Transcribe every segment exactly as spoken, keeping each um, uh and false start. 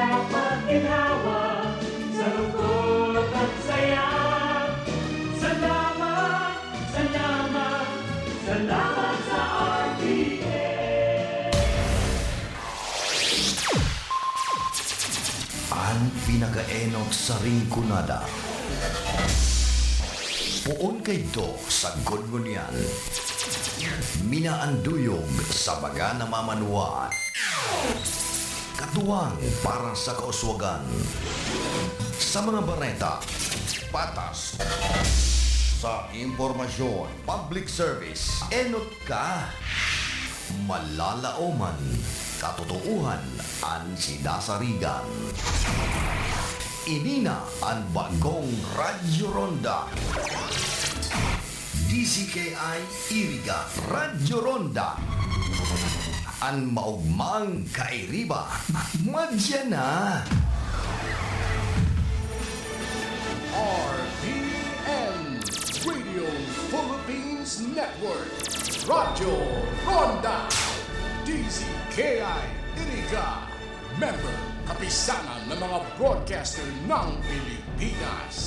Maginhawa sa lungkot at saya. Salamat, salamat, salamat sa R T N. An pinakaenot sa Rinconada. Poon kaidto sagkod ngunyan. Minaanduyog sa mga namamanwaan. Katuwang para sa kauswagan. Sa mga bareta, patas. Sa impormasyon, public service, enot ka. Malalaoman, katotoohan an sinasarigan. Ini na an bagong Radyo Ronda. D Z K I Iriga, Radyo Ronda. An maogmang kairiba, madya na. R T N Radio Philippines Network, Radyo Ronda, D Z K I Iriga, member, Kapisanan ng mga Broadcaster ng Pilipinas.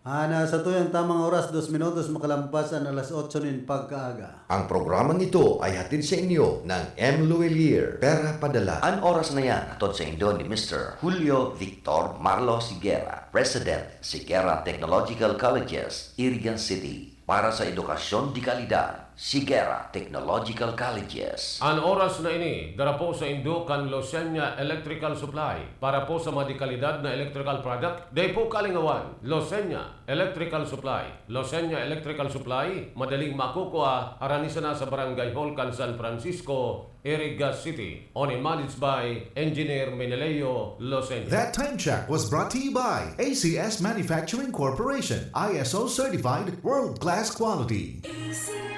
Ana, sa tuyang tamang oras, dos minutos makalampas an alas otso nin pagkaaga. Ang programang ito ay hatid sa inyo ng M Luwilier, Pera Padala. An oras na yan, hatod sa indo ni Mister Julio Victor Marlo Sigera, President, Sigera Technological Colleges, Iriga City. Para sa edukasyon de kalidad, Sigera Technological Colleges. An oras na ini, dara po sa indo kan Losenya Electrical Supply. Para po sa mga de kalidad na electrical product, dai po kalingawan, Losenya Electrical Supply. Losenya Electrical Supply, madaling makukua, harani sana sa Barangay Hall kan San Francisco, Iriga City. Owned and managed by Engineer Meneleo Losenya. That time check was brought to you by A C S Manufacturing Corporation, I S O certified, world-class quality. A C S.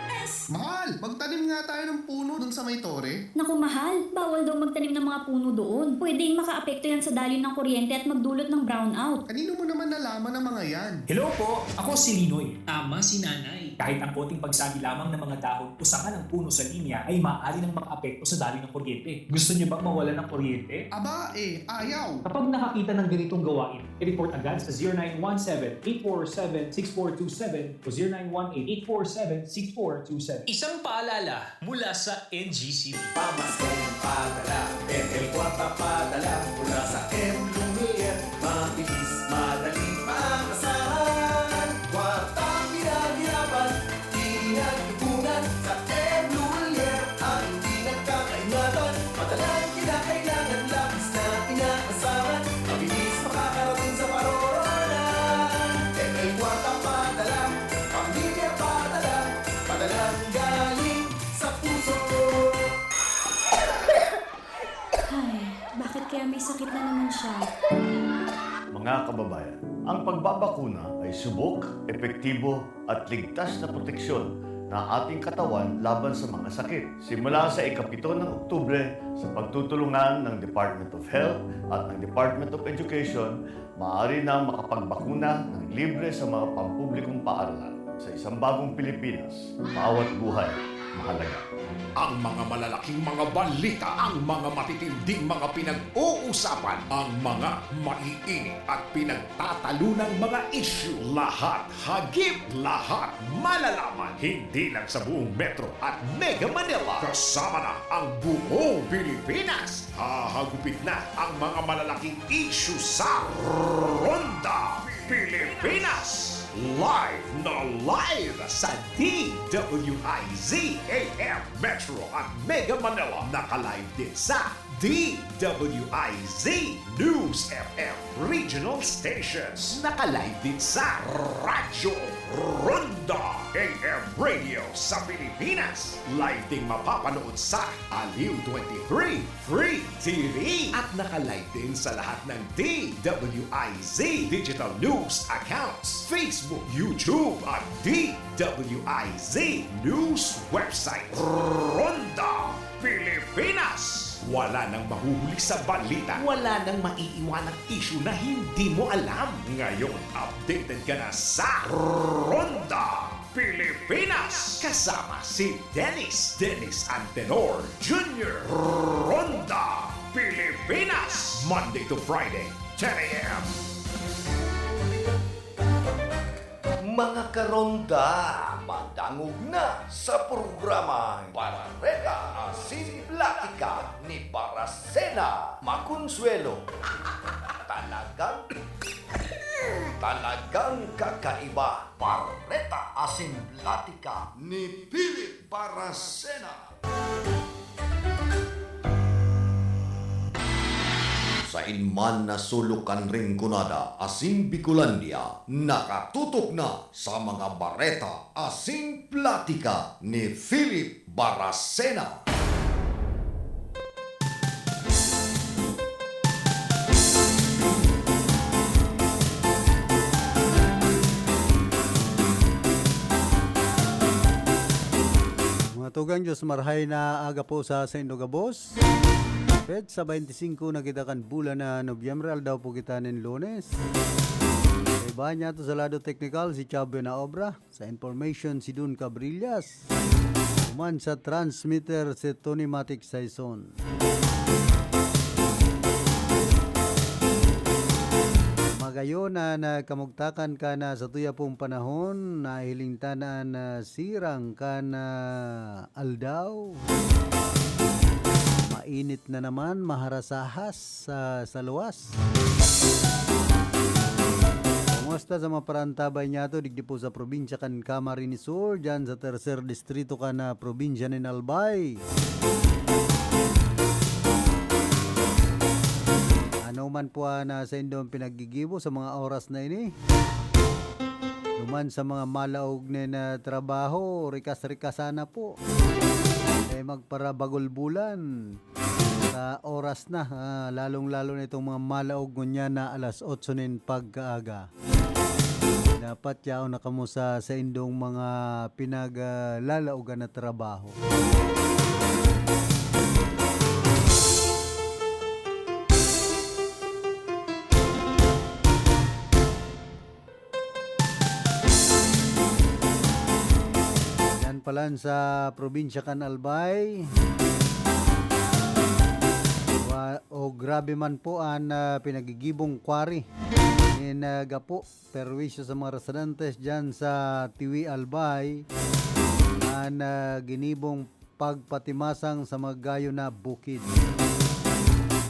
Mahal, magtanim nga tayo ng puno dun sa may tore. Naku, mahal, bawal daw magtanim ng mga puno doon. Pwedeng makaapekto yan sa daloy ng kuryente at magdulot ng brownout. Kanino mo naman nalaman ang mga yan? Hello po, ako si Linoy. Tama si Nanay. Kahit ang konting pagsagi lamang ng mga dahon o sanga ng puno sa linya ay maaari nang makaapekto sa daloy ng kuryente. Gusto niyo bang mawalan ng kuryente? Aba, eh, ayaw! Kapag nakakita ng ganitong gawain, i-report agad sa zero nine one seven, eight four seven, six four two seven o zero nine one eight, eight four seven, six four two seven. Isang paalala mula sa N G C P. Pamaskong padala, M L Kwarta padala, mula sa M Lumiere. Mabilis, madali, pangasahan. Kwartang pinaghirapan, pinag-ipunan, sa M Lumiere ang hindi nagkakaingatan. Madalang kinakailangan, labis na inaasahan. Mabilis makakarating sa paroroonan. M L Kwarta padala, pamilya padala, padalang galing sa puso. Ay, bakit kaya may sakit na naman siya? Mga kababayan, ang pagbabakuna ay subok, epektibo, at ligtas na proteksyon na ating katawan laban sa mga sakit. Simula sa ikapito ng Oktubre, sa pagtutulungan ng Department of Health at ng Department of Education, maaari nang makapagbakuna ng libre sa mga pampublikong paaralan. Sa isang bagong Pilipinas, bawat buhay mahalaga. Ang mga malalaking mga balita, ang mga matitinding mga pinag-uusapan, ang mga maiinit at pinagtatalunang mga isyu, lahat hagip, lahat malalaman, hindi lang sa buong Metro at Mega Manila, kasama na ang buong Pilipinas. Hahagupit na ang mga malalaking isyu sa Ronda Pilipinas. Live na live sa D W I Z A M Metro at Mega Manila. Naka-live din sa D W I Z News F M Regional Stations. Naka-live din sa Radyo Ronda A M Radio sa Pilipinas. Live ding mapapanood sa Aliw twenty-three Free T V at naka-live din sa lahat ng D W I Z digital news accounts, Facebook, YouTube at D W I Z news website. Ronda Pilipinas! Wala nang mahuhuli sa balita. Wala nang maiiwanang isyu na hindi mo alam. Ngayon, updated ka na sa Ronda Pilipinas! Kasama si Dennis, Dennis Antenor Junior Ronda Pilipinas! Monday to Friday, ten a m. Mga karonda, madangog na sa programang Bareta Asin Platika ni Barasena Maconsuelo. Talagang, talagang kakaiba. Bareta Asin Platika ni Philip Barasena. Sain man na sulok kan Rinconada asin Bicolandia, nakatutok na sa mga bareta asin platika ni Philip Barasena. Mga tugang, Diyos marhay na aga po sa saindo gabos. Petsa twenty-five na kita kan bulan na Nobyembre, aldaw po kita nin Lunes. Kaibahan niya to sa lado teknikal, si Chavio na obra. Sa information, si Dun Cabrillas. Human sa transmitter, si Tony Matic Saison. Magayon na nagkamugtakan ka na sa tuya pong panahon, nahiling ta na an, ah, sirang kan, ah, aldaw. Mainit na naman, maharasahas sa, sa luwas. Kumusta sa mga parantabay niyato digdi po sa probinsya kan Camarines Sur, dyan sa tercer distrito kan, ah, probinsya nin Albay? Ano man po an, ah, saindong pinaggigibo sa mga oras na ini? Duman sa mga malaog nin, ah, trabaho, rikas-rikas sana po. Eh, magparabagol bulan sa oras na, ah, lalong-lalo na itong mga malaog ngunyan na alas otso nin pagkaaga. Dapat yaon na kamo sa saindong mga pinaglalaogan na trabaho. Yan palan sa probinsya kan Albay. Wa-, o grabe man po an, ah, pinagigibong quarry nin, ah, gapo, perwisyo sa mga residentes dyan sa Tiwi, Albay, an, ah, ginibong pagpatimasang sa mga gayo na bukid.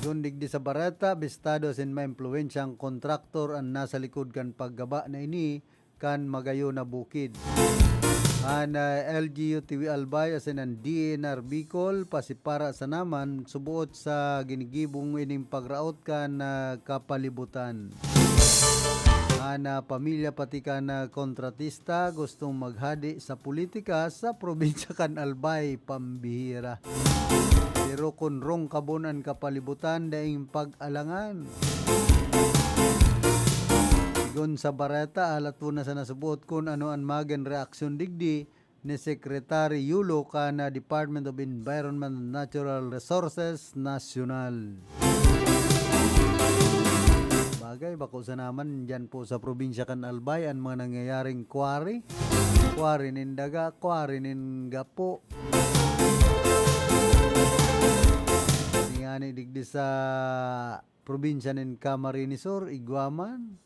Kun digdi sa bareta, bistado asin maimpluwensyang kontraktor an nasa likod kan paggaba na ini kan magayo na bukid. An, ah, L G U Tiwi Albay asin an D N R Bicol pasipara sana man suboot sa ginigibong ining pagraot kan, ah, kapalibutan. An, ah, pamilya pati kan, ah, kontratista gustong maghadi sa politika sa probinsya kan Albay, pambihira. Pero kun rongkabon an kapalibutan, daing pag-alangan. Sigon sa bareta, alat po na sa nasuboot kun ano an magin reaksyon digdi ni Secretary Yulo kan Department of Environment and Natural Resources National. Bagay, bako sa naman dyan po sa probinsya kan Albay an mga nangyayaring quarry. Quarry nin daga, quarry nin gapo. Kasi nga ni digdi sa probinsya nin Camarines Sur, igwa man.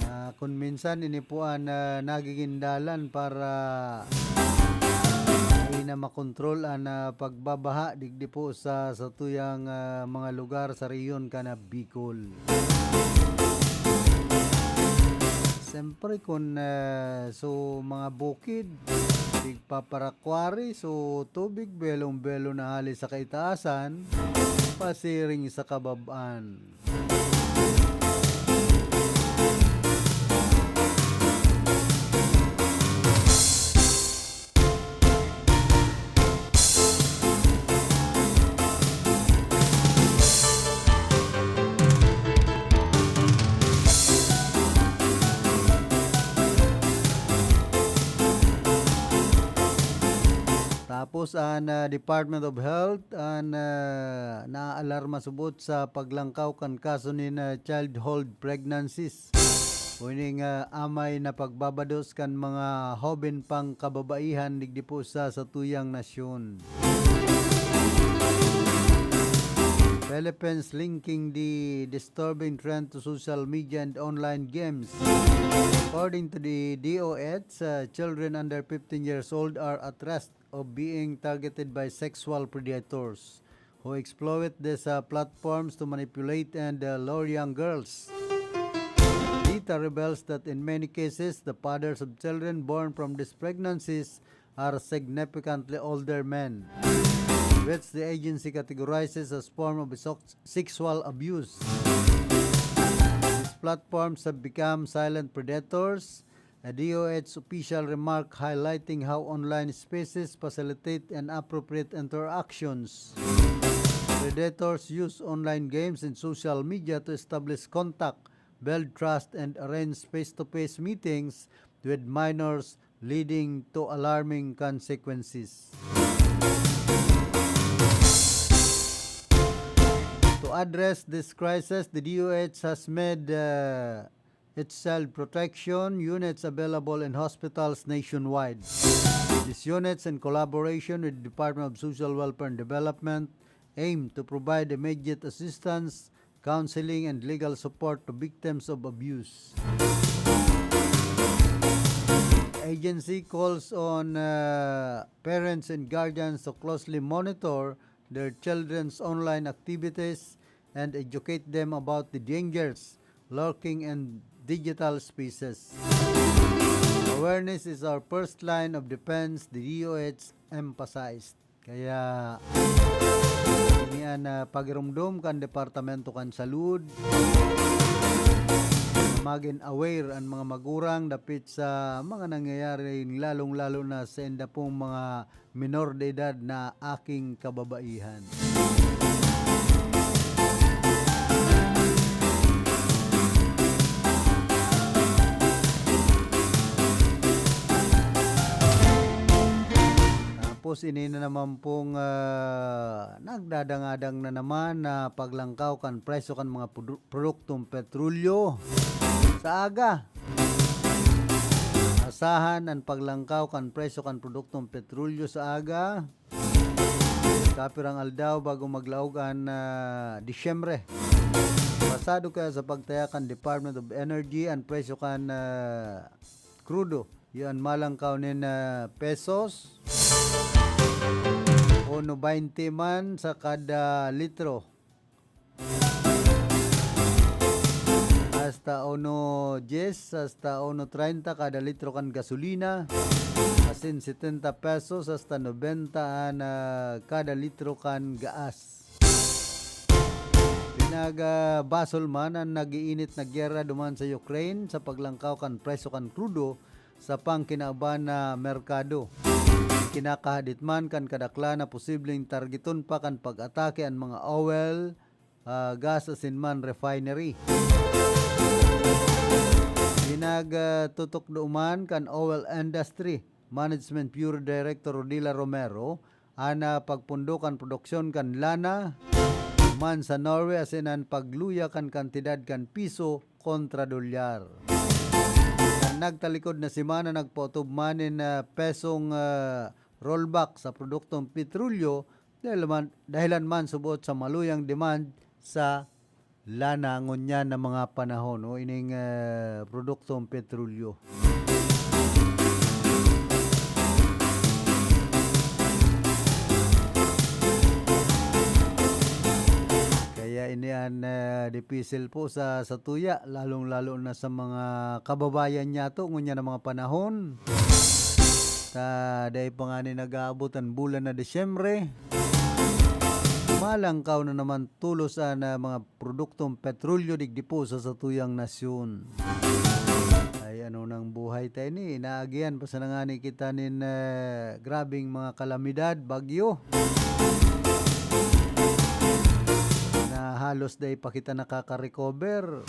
Ah, kun minsan, ini po an, ah, nagiging dalan para dai na makontrol an, ah, pagbabaha digdi po sa satuyang, ah, mga lugar sa rehiyon kan, ah, Bicol. Siyempre, kun, ah, so mga bukid, tigpaparakwari, so tubig belong-belong na hali sa kaitaasan, pasiring sa kabab-an. Tapos an, ah, Department of Health an, ah, naaalarma subot sa paglangkaw kan kaso nin, ah, childhood pregnancies. O ining, ah, amay na pagbabados kan mga hoben pang kababaihan digdi po sa satuyang nasyon. Philippines linking the disturbing trend to social media and online games. According to the D O H, uh, children under fifteen years old are at risk of being targeted by sexual predators who exploit these, uh, platforms to manipulate and, uh, lure young girls. Data reveals that in many cases, the fathers of children born from these pregnancies are significantly older men, which the agency categorizes as form of sex- sexual abuse. These platforms have become silent predators, a D O H official remark highlighting how online spaces facilitate inappropriate interactions. Predators use online games and social media to establish contact, build trust, and arrange face-to-face meetings with minors, leading to alarming consequences. To address this crisis, the D O H has made, uh, its child protection units available in hospitals nationwide. These units, in collaboration with the Department of Social Welfare and Development, aim to provide immediate assistance, counseling, and legal support to victims of abuse. Agency calls on, uh, parents and guardians to closely monitor their children's online activities and educate them about the dangers lurking in digital spaces. Awareness is our first line of defense, the D O H emphasized. Kaya, ini an, ah, pagiromdom kan Departamento kan Salud na magin aware an mga magurang dapit sa mga nangyayari, lalong-lalo na sa inda pong mga minor de edad na aking kababaihan. Tapos, ini na naman pong, ah, nagdadangadang na naman na paglangkaw kan presyo kan mga produ-, produktong petrolyo sa aga. Asahan an paglangkaw kan presyo kan produktong petrolyo sa aga. Kapirang aldaw bago maglaog an, ah, Disyembre. Pasado kaya sa pagtaya kan Department of Energy an presyo kan, ah, krudo. Yan, malangkaw nin, ah, pesos. Uno baynte man sa kada litro. Hasta uno dies, hasta uno treinta kada litro kan gasolina, asin setenta pesos hasta nobenta an, ah, kada litro kan gaas. Pinagbasol man an nag-iinit na gyera duman sa Ukraine sa paglangkaw kan presyo kan krudo sa pangkinaban na merkado. Kinakahadit man kan kadaklan na posibleng targeton pa kan pag-atake an mga oil, ah, gas asin man refinery. Pinagtutukdo man kan Oil Industry Management Bureau Director Rodila Romero an, ah, pagpundo kan produksyon kan lana man sa Norway asin an pagluya kan kantidad kan piso kontra dolyar. Kan nagtalikod na semana, nagpaotob man nin, ah, pesong, ah, rollback sa produktong petrolyo dahil man, dahilan man subot sa maluyang demand sa lana ngunyan na mga panahon, o ining, ah, produktong petrolyo. Kaya ini an, ah, dipisil po sa, sa tuya, lalong-lalo na sa mga kababayan niyato ngunyan na mga panahon. Ta dai pa ngani nag-aabot an bulan na Disyembre, malangkaw na naman tolos an, ah, mga produktong petrolyo digdi po sa satuyang nasyon. Ay, ano nang buhay ta ini? Inaagihan pa sana ngani kita nin, eh, grabeng mga kalamidad, bagyo, na halos dai pa kita nakaka-recover.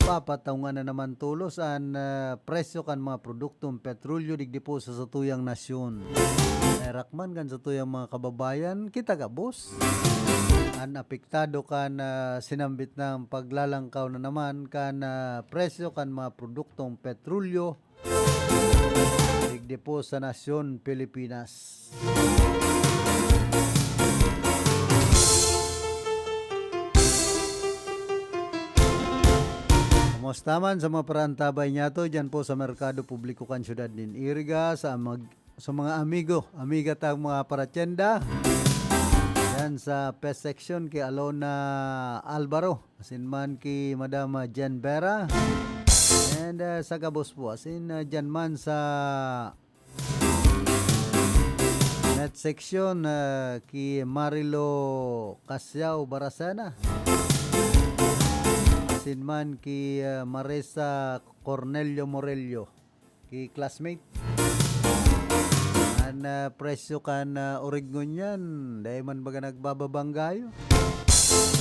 Papatawngan na naman tolos an, ah, presyo kan mga produktong petrolyo digdi po sa satuyang nasyon. Naherak man kan satuyang mga kababayan, kita gabos. an apektado kan, ah, sinambit na paglalangkaw na naman kan, ah, presyo kan mga produktong petrolyo digdi po sa nasyon Pilipinas. Kumusta man sa mga parantabay niyato dyan po sa Merkado Publiko kan Siyudad nin Iriga, sa mag-, sa mga amigo, amiga tang mga paratyenda dyan sa Pest Section kay Alona Alvaro, asin man ki Madam, ah, Jen Vera, and, ah, sa gabos po, asin, ah, dyan man sa Net Section, ah, ki Marilo Casiao Baracena, asin man ki, ah, Marisa Cornelio Morelio, ki classmate. An, ah, presyo kan, ah, orig ngunyan, dai man baga nagbabanggayo.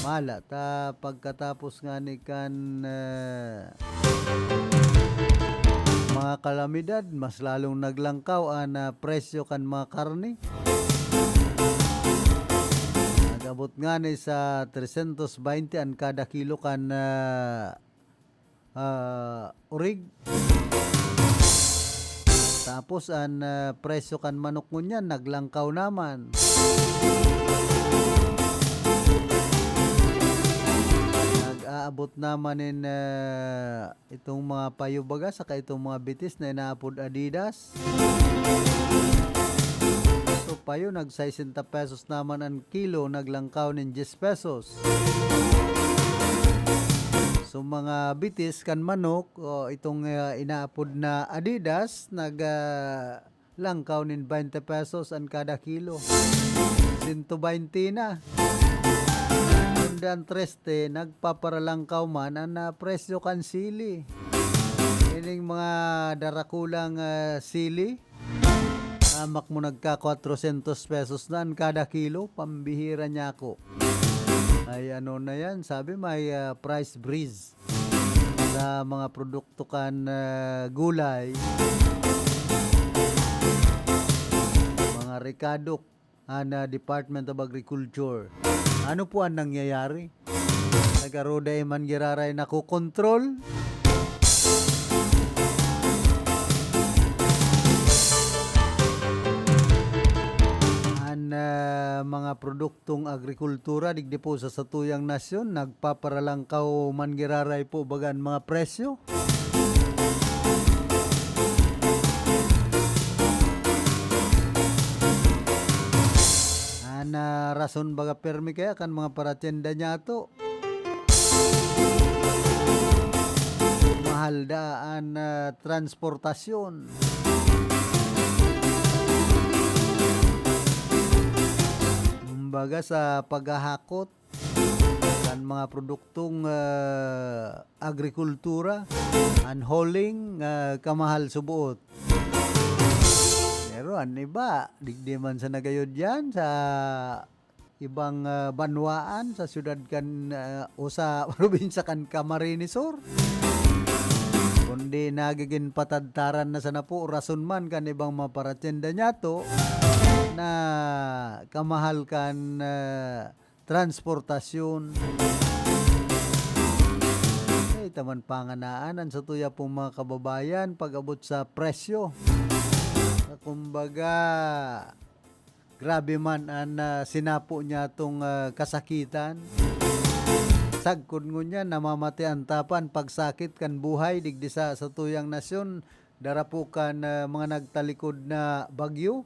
Mala ta pagkatapos ngani kan, ah, mga kalamidad, mas lalong naglangkaw an, ah, presyo kan mga karne. Nag-abot ngani sa trescientos veinte an kada kilo kan, ah, ah, orig. Tapos an, ah, presyo kan manok ngunyan naglangkaw naman. Nag-aabot naman nin, ah, itong mga payo baga saka itong mga bitis na inaapod Adidas. So, payo, nag sesenta pesos naman an kilo, naglangkaw nin diyes pesos. So, mga bitis kan manok, o itong, ah, inaapod na Adidas, nag, ah, langkaw nin baynte pesos an kada kilo. Sento baynte na. Kundi an triste, nagpaparalangkaw man an, ah, presyo kan sili. Ining mga darakulang, ah, sili, hamak mo nagka kwatrosyentos pesos na an kada kilo, pambihira niya ako. Ay, ano na yan? Sabi, may, ah, price breeze sa mga produkto kan, ah, gulay. Mga rekado an, ah, Department of Agriculture. Ano po ang nangyayari? Nagaroda man giraray nakokontrol. An, ah, mga produktong agrikultura digdi po sa satuyang nasyon, nagpaparalangkaw man giraray po baga an mga presyo. An, ah, rason baga permi kaya kan mga paratyenda niyato, mahal daa an, ah, transportasyon. Kumbaga, sa paghahakot kan mga produktong, ah, agrikultura, an hauling, ah, kamahal suboot. Pero an iba, digdi man sa nagayod yan, sa ibang, ah, banwaan, sa siyudad kan, ah, o sa probinsya kan Camarines Sur. Kundi nagigin patadtaran na sana po, rason man kan ibang mga paratyenda niyato na kamahal kan, ah, transportasyon. Ay, taman panganaan an satuya pong mga kababayan pag-abot sa presyo. Kumbaga, grabe man an, ah, sinapo niyatong, ah, kasakitan. Sagkod ngunyan, namamati an tapan pagsakit kan buhay digdi sa satuyang nasyon, dara po kan, ah, mga nagtalikod na bagyo.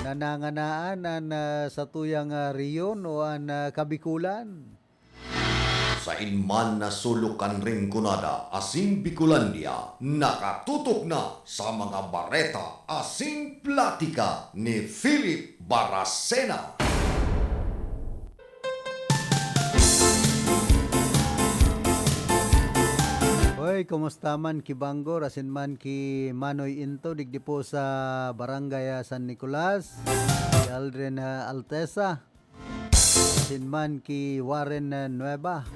Nananganaan an, ah, satuyang, ah, rehiyon o an, ah, Kabikulan. Sain man na sulok kan Rinconada asin Bicolandia, nakatutok na sa mga bareta asin platika ni Philip Baracena. Hoy, kumusta man ki Banggor, asin man ki Manoy Into, digdi po sa Barangay, ah, San Nicolas, ki Aldrin, ah, Altesa, asin man ki Warren, ah, Nueva.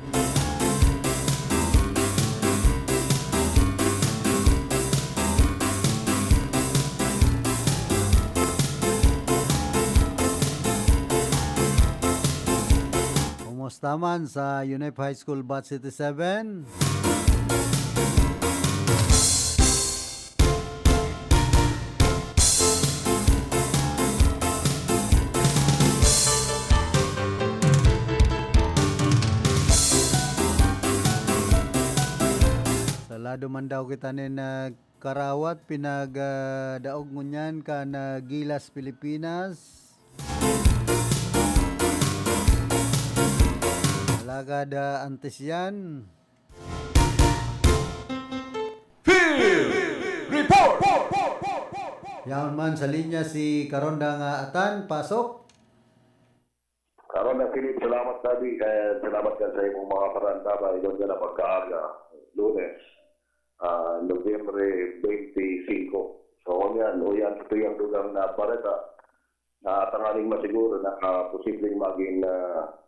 Taman sa UNEP High School Batch eighty-seven. Sa lado man daw kita nin, ah, Karawat, pinag, ah, daog ngunyan kan, ah, Gilas, Pilipinas. Alagad, ah, antes yan, Field Report! Yaon man sa linya si Karonda nga Atan, pasok. Karonda Philip, salamat, Daddy. Eh, salamat kan sa imong mga parantabay. Igwa na pagkaaga, Lunes, ah, Nobyembre twenty-five. So, ngunyan, uyan sa tuyang dugang na bareta na tanganing masiguro na, ah, posibleng magin, ah,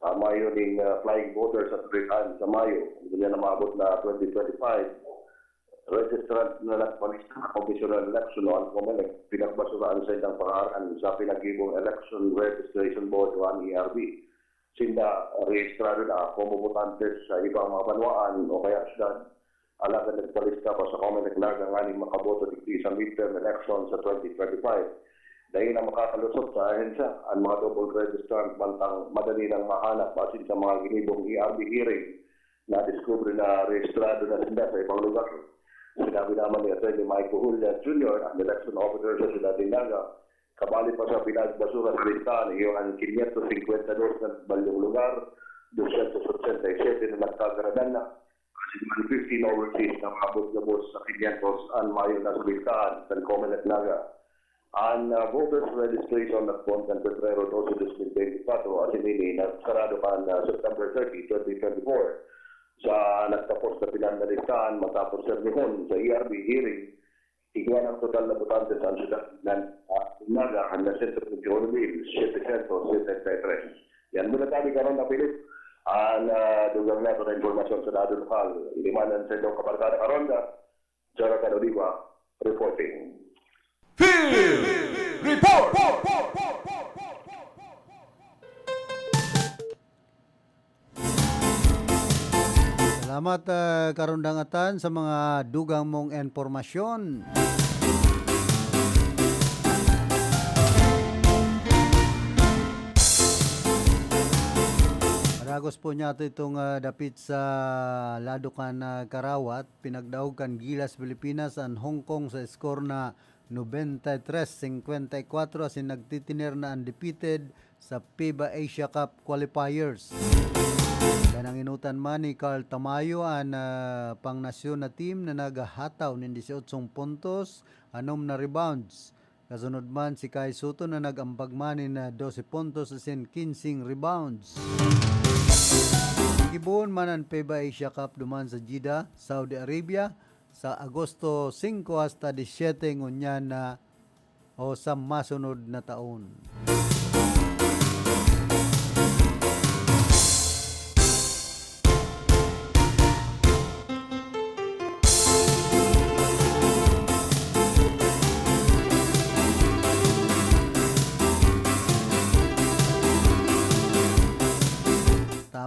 ah, mayo ning, ah, flying voters sa Tritan sa Mayo. Ngunyan na maabot na twenty twenty-five. Registrant na nagpalista na Commissioner Election o ang COMELEC, pinagbasura ang saindang pangaran sa pinagibong Election Registration Board o ang E R B. Sinda rehistrado na komo botantes sa ibang mga banwaan o kaya syudad. Alagad nagpalista pa sa COMELEC Naga nganing makaboto digdi sa midterm election sa twenty twenty-five. Dai na makakalusot sa ahensya an mga double registrant mantang madali nang mahanap asin sa mga ginibong E R B hearing, nadiskubre na rehistrado na sinda sa ibang lugar. Sinabi naman ni Attorney Michael Julia Junior, ang election officer sa Siyudad nin Naga, kabali pa sa pinagbasura sa listahan, iyo an quinientos cincuenta y dos na nagbalyong lugar, doscientos ochenta y siete na nagkagaradan na, asin man fifteen overseas na maabot gabos sa quinientos an mayo na sa listahan kan COMELEC Naga. An, ah, voters registration nagpoon kan Pebrero doce, dos mil bente y cuatro, asin ini nagsarado kan, ah, September thirty, twenty twenty-four. Sa nagtapos na pinanalistahan matapos sernihon sa E R B hearing, igwa ng total na botante sa syudad ng, ah, Naga na siyento veintiuno mil setecientos setenta y tres. Yan muna tayo karon na Philip. Ang, ah, dugang nato na impormasyon sa dado lokal. Inimanan sa inyong kabarkada Karonda, Jonathan Oliva, reporting. Field Report! Salamat, ah, Karondang Atan, sa mga dugang mong impormasyon. Paragos po niya ito itong, ah, dapit sa lado kan, ah, Karawat. Pinagdaog kan Gilas Pilipinas an Hong Kong sa score na nobenta y tres singkwenta y kwatro asin nagtitiner na undefeated sa FIBA Asia Cup qualifiers. Danang inutan man ni Carl Tamayo an, ah, pangnasyon na team na naghahataw nin dieciocho puntos, anom na rebounds. Kasunod man si Kai Soto na nag-ambag man nin, ah, doce puntos asin kinsing rebounds. Gigibohon man an FIBA Asia Cup duman sa Jeddah, Saudi Arabia, sa Agosto singko hasta disyete ngunyan na o sa masunod na taon.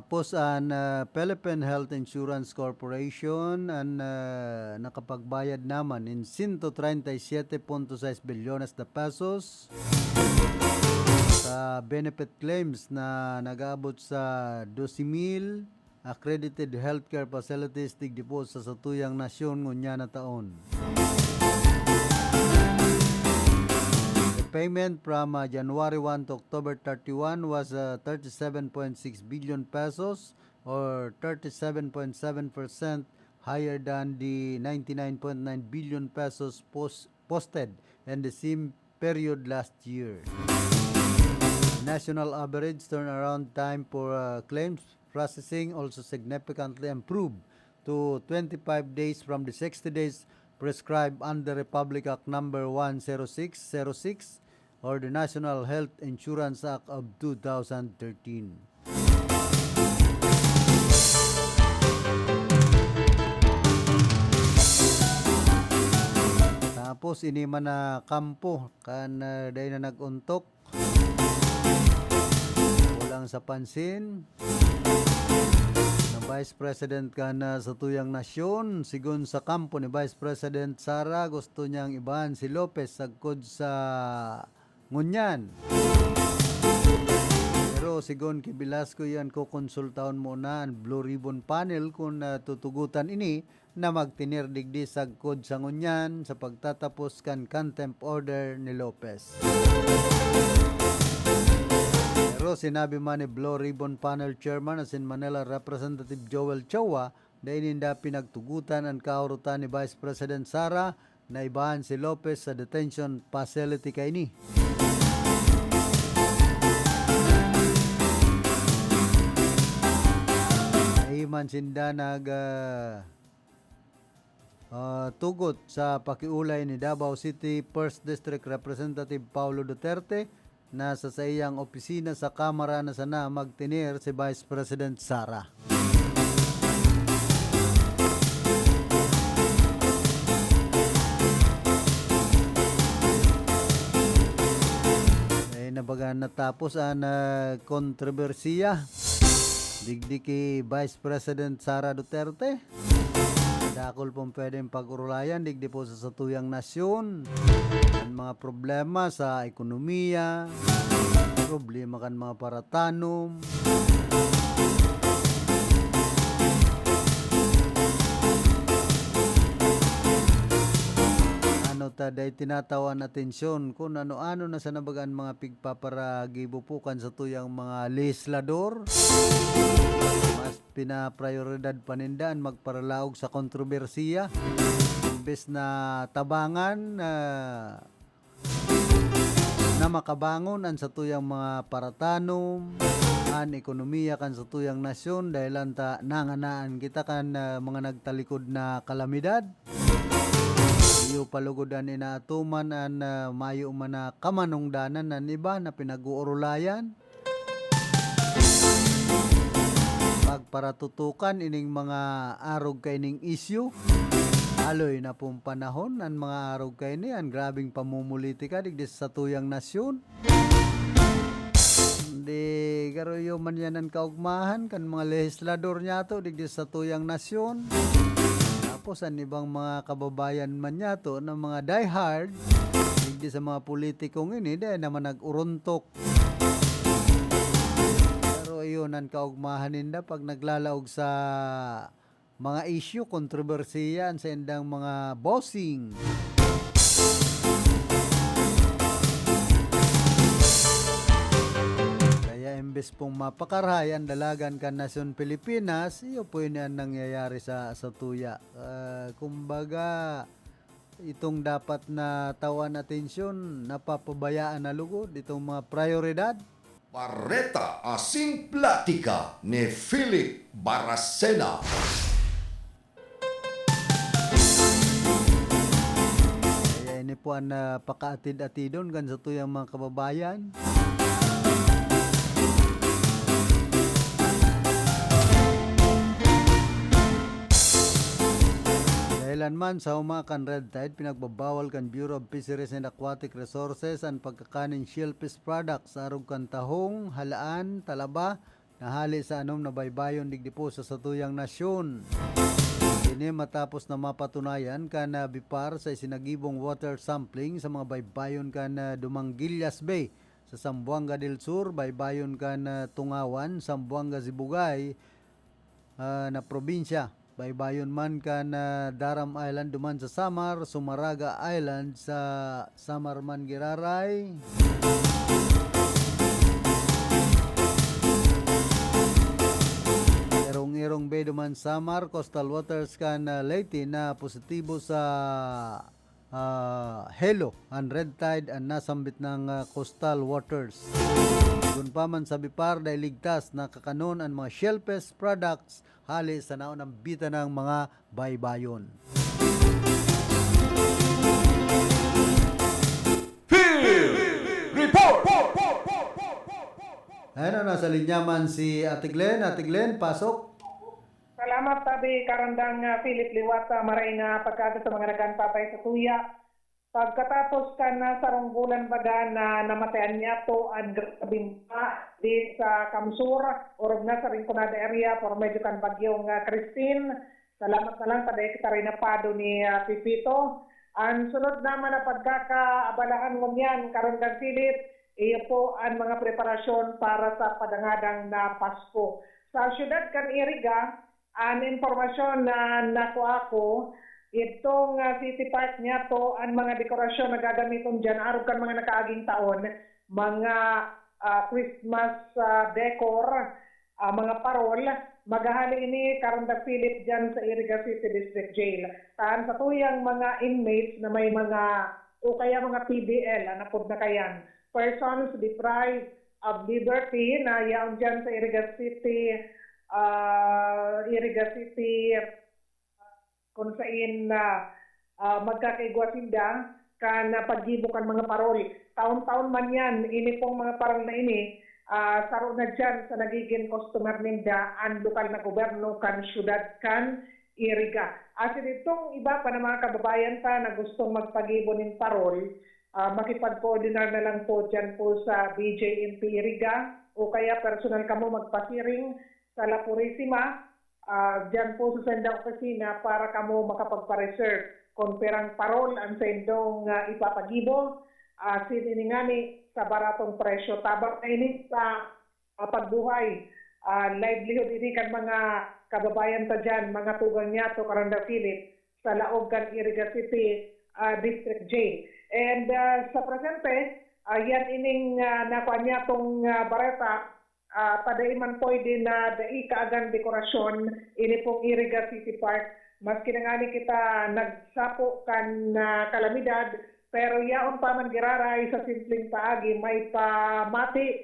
Tapos an, ah, Philippine Health Insurance Corporation an, ah, nakapagbayad naman nin sento treinta y siete punto sais bilyones de pesos sa benefit claims na nag-aabot sa doce mil accredited healthcare facilities digdi po sa satuyang nasyon ngunyan na taon. The payment from, uh, January one to October thirty-one was, uh, thirty-seven point six billion pesos, or thirty-seven point seven percent higher than the ninety-nine point nine billion pesos pos-, posted in the same period last year. National average turnaround time for, uh, claims processing also significantly improved to twenty-five days from the sixty days prescribed under Republic Act Number one zero six zero six or the National Health Insurance Act of two thousand thirteen. Tapos, ini man na kampo, kan, ah, dai na nag-untok. Walang sa pansin na Vice President kan, ah, satuyang nasyon. Sigon sa kampo ni Vice President Sara, gusto niyang ibahan si Lopez sagkod sa ngunyan. Pero sigon ki Velasco, iyan kokonsultahon muna an Blue Ribbon Panel kun, ah, tutugotan ini na magtener digdi sagkod sa ngunyan sa pagtatapos kan contempt order ni Lopez. Pero sinabi man ni Blue Ribbon Panel Chairman asin Manila Representative Joel Chua, dai ninda pinagtugotan an kahurotan ni Vice President Sara na ibahan si Lopez sa detention facility kaini. Dai man sinda nag, ah, ah, tugot sa pakiolay ni Davao City First District Representative Paulo Duterte na sa saiyang opisina sa Kamara na sana magtener si Vice President Sara. Ay, nabaga natapos ang, ah, kontrobersiya digdi ki Vice President Sara Duterte. Dakul pong pwedeng pag-urulayan digdi po sa satuyang nasyon. Ang mga problema sa ekonomiya, problema kan mga paratanom. Ano ta, dai tinataw an atensyon kun ano-ano na sa nabagaan mga pigpaparagibo po kan satuyang mga legislador. Mas pinaprioridad pa ninda an magparalaog sa kontrobersiya imbes na tabangan na, na makabangon an satuyang mga paratanom, an ekonomiya kan satuyang nasyon, dahil lang ta nanganaan kita kan, ah, mga nagtalikod na kalamidad. Iyo pa lugod an inaatuman an, ah, mayo man na kamanongdanan an iba na pinag-uurulayan. Pagparatutukan ining mga arog kaining isyu. Aloy na pong panahon an mga arog kaini, an grabeng pamumulitika digdi sa satuyang nasyon. Di garo iyo man yan an kaugmahan kan mga legislador niyato digdi sa satuyang nasyon. Tapos an ibang mga kababayan man niyato na mga diehard digdi sa mga politikong ini, dai naman nag-urontok. Pero iyon an kaugmahan ninda pag naglalaog sa mga isyu, kontrobersiya, an saindang mga bossing. Kaya imbes pong mapakarahay an dalagan kan nasyon Pilipinas, iyo po ini an nangyayari sa, sa tuya. Ah, kumbaga, itong dapat na tawan atensyon, napapabayaan na lugod itong mga prayoridad. Bareta asin platika ni Philip Baracena. Kaya ini po an, ah, pakaatid-atidon kan satuyang mga kababayan. Dahelan man sa huma kan Red Tide, pinagbabawal kan Bureau of Fisheries and Aquatic Resources an pagkakanin shellfish products sa arog kan tahong, halaan, talaba, na hale sa anom na baybayon digdi po sa satuyang nasyon. Ini matapos na mapatunayan kan, ah, BIPAR sa isinagibong water sampling sa mga baybayon kan, ah, Dumanguillas Bay sa Zamboanga del Sur, baybayon kan, ah, Tungawan, Zamboanga Sibugay, ah, na probinsya. Baybayon man kan, ah, Daram Island duman sa Samar, Sumaraga Island sa Samar man giraray. Irong-Irong Bay duman Samar, coastal waters kan, ah, Leyte na positibo sa ah, helo, an red tide, an nasambit na, ah, coastal waters. Kun pa man sa BIPAR, dai ligtas na kakanon an mga shellfish products hale sa naunambitan ng mga baybayon. Field Report! Ayan na, nasa linya man si Ate Glenn. Ate Glenn, pasok. Salamat, Tabi Karandang, ah, Philip, liwat sa maray na pagkaga sa mga nag-antabay sa tuya. Pagkatapos kan, ah, sarong bulan baga na namatayan niyato an grabeng baha di sa Kamsur, orog na sa Rinconada area, por medyo kan bagyong, ah, Christine. Salamat na lang ta dai kita rinapado ni, ah, Pipito. An sunod naman na pagkakaabalahan ngunyan, Karondag Philip, iyo po an mga preparasyon para sa padangadang na Pasko. Sa siyudad kan Iriga, an impormasyon na nakua ko, idtong, ah, City Park niyato, an mga dekorasyon na gagamiton diyan, arog kan mga nakaaging taon, mga, ah, Christmas, ah, decor, ah, mga parol, maghahali ini, Karondag Philip, diyan sa Iriga City District Jail. Ta an satuyang mga inmates na may mga, o kaya mga P D L, an apod na kayan, persons deprived of liberty, na yaon diyan sa Iriga City, ah, Iriga City, kung sain na, ah, magkakaigwa sinda kan, ah, paggibo kan mga parol. Taon-taon man yan, ini pong mga parol na ini, ah, saro na diyan sa nagigin customer ninda an lokal na gobyerno kan siyudad kan Iriga. Asin itong iba pa na mga kababayan ta na gustong magpagibo nin parol, ah, makipag-coordinar na lang po diyan po sa B J M P Iriga o kaya personal kamo magpasiring sa La Purisima, ah, diyan po sa saindang opisina para kamo makapagpa-reserve kun pirang parol an saindong, ah, ipapagibo. Asin ini ngani sa baratong presyo. Tabang na ini sa, ah, pagbuhay, ah, livelihood ini kan mga kababayan ta diyan, mga tugang niyato, Karondag Philip, sa laog kan Iriga City, ah, District Jail. And, ah, sa presente, ah, yan ining, ah, nakuha niyatong, ah, bareta, ah, ta dai man pwede na dai kaagan dekorasyon ini pong Iriga City Park. Maski na ngani kita nagsapo kan, ah, kalamidad, pero yaon pa man giraray sa simpleng paagi, maipamati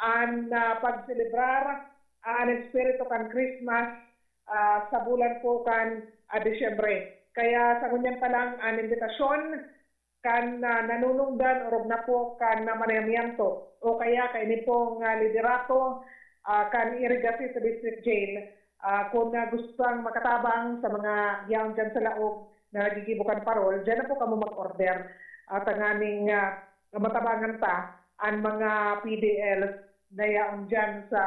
an, ah, pagselebrar an espiritu kan Christmas, ah, sa bulan po kan, ah, Disyembre. Kaya sa ngunyan pa lang an imbitasyon kan, ah, nanunungdan orog na po kan, ah, manayamiento o kaya kaini pong, ah, liderato, ah, kan Iriga City District Jail. Ah, kun, ah, gustong makatabang sa mga yaon diyan sa laog na naggigibo kan parol, diyan na po kamo mag-order, ah, tanganing, ah, matabangan ta an mga P D Ls na yaon diyan sa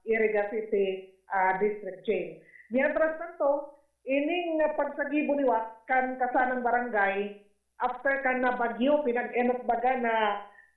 Iriga City, ah, District Jail. Mientras tanto, ining, ah, pagsagibo liwat kan kasalang barangay, after kan na bagyo, pinag-enot baga na,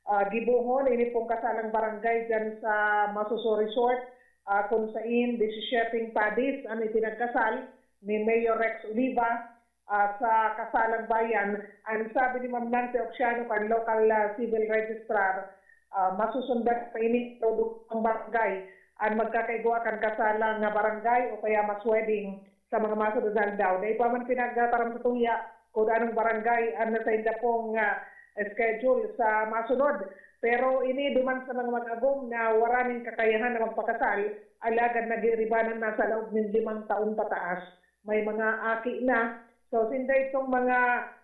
ah, gibohon ini pong kasalang barangay diyan sa Masuso Resort, ah, kun sain disisiete padis an ipinagkasal ni Mayor Rex Oliva, ah, sa kasalang bayan. An sabi ni Ma'am Nancy Oxiano kan local, ah, civil registrar, ah, masusundan pa ini sa duwang barangay an magkakaigwa kan kasalang barangay o kaya mass wedding sa mga masunod na aldaw. Dai pa man pinagtaram sa tuya kun anong barangay an sainda pong, ah, schedule sa masunod. Pero ini duman sa mga mag-agom na wara nin kakayahan na magpakasal, alagad nagiribanan na sa laog nin limang taon pataas. May mga aki na. So, sinda itong mga,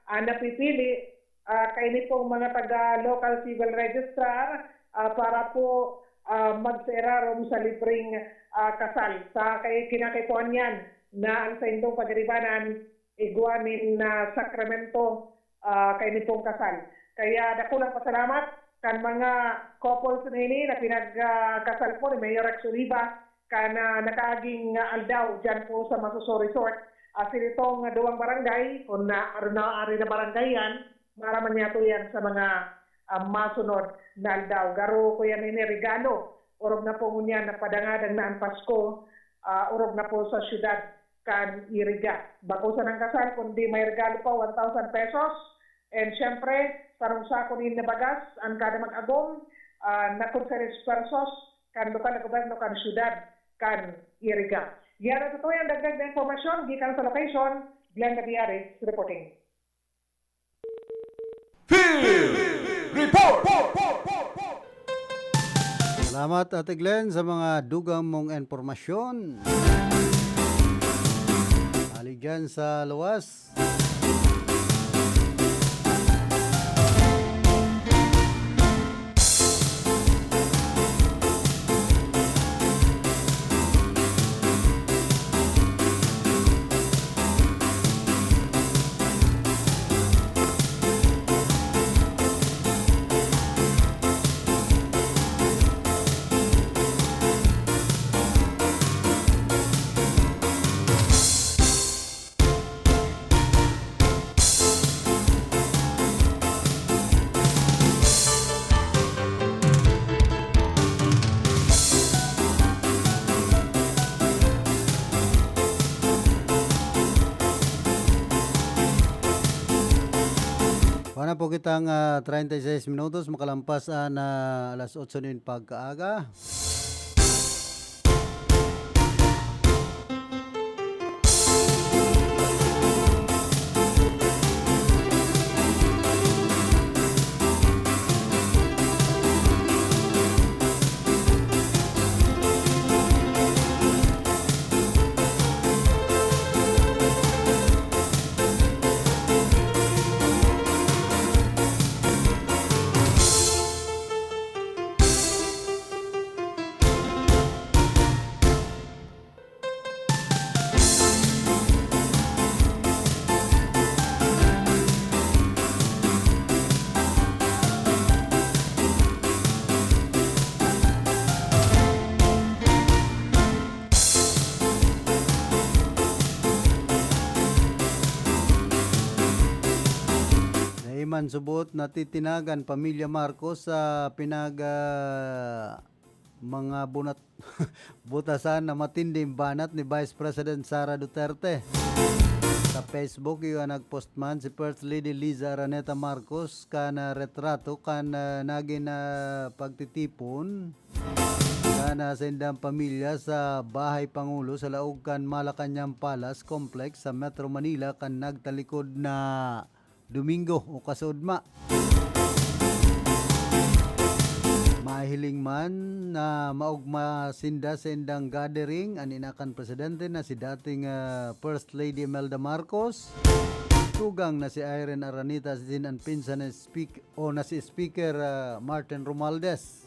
ah, napipili, ah, kaini pong mga taga local civil registrar, ah, para po, ah, magsairarom sa libreng, ah, kasal. Sa kay kinakaipuhan niyan na ang saindong pagiribanan igwa nin, ah, sakramento, ah, kaini pong kasal. Kaya dakulang pasalamat kan mga couples na ini na pinag, ah, kasal po ni Mayor Rex Oliva kan, ah, nakaaging, ah, aldaw diyan po sa Masuso Resort. Asin itong, ah, duwang barangay, kung na, ano na, ari na barangay yan, maaraman niyato yan sa mga, ah, masunod na aldaw. Garo ko yan ini regalo. Orog na po ngunyan na padangadang na an Pasko, ah, orog na po sa siyudad kan Iriga. Bako sanang kasal, kundi may regalo pa, one thousand pesos. And syempre, sarong sako nin na bagas, an kada mag-agom, ah, na kun sa esfuerzos kan lokal na gobyerno kan siyudad kan Iriga. Yan ang totoo, ang dagdag na impormasyon gikan sa location. Glenda Biares reporting. Field Report! Salamat, Ate Glenn, sa mga dugang mong impormasyon. Ali dyan sa luwas. Wala po kitang, ah, treinta y seis minutos, makalampas an, ah, alas otso nin pagkaaga. Dai man subot natitinagan pamilya Marcos sa pinag, ah, mga bunat-, butasan na matinding banat ni Vice President Sara Duterte. Sa Facebook, iyo an nag-post man si First Lady Liza Araneta Marcos kan, ah, retrato kan, ah, nagin, ah, pagtitipon kan, ah, saindang pamilya sa Bahay Pangulo sa laog kan Malacañang Palace Complex sa Metro Manila kan nagtalikod na Domingo o kasuodma. Mahiling man na maogma sinda sa indang gathering an ina kan presidente na si dating, ah, First Lady Imelda Marcos, tugang na si Irene Araneta, asin an pinsan na speak-, o na si Speaker, ah, Martin Romualdez.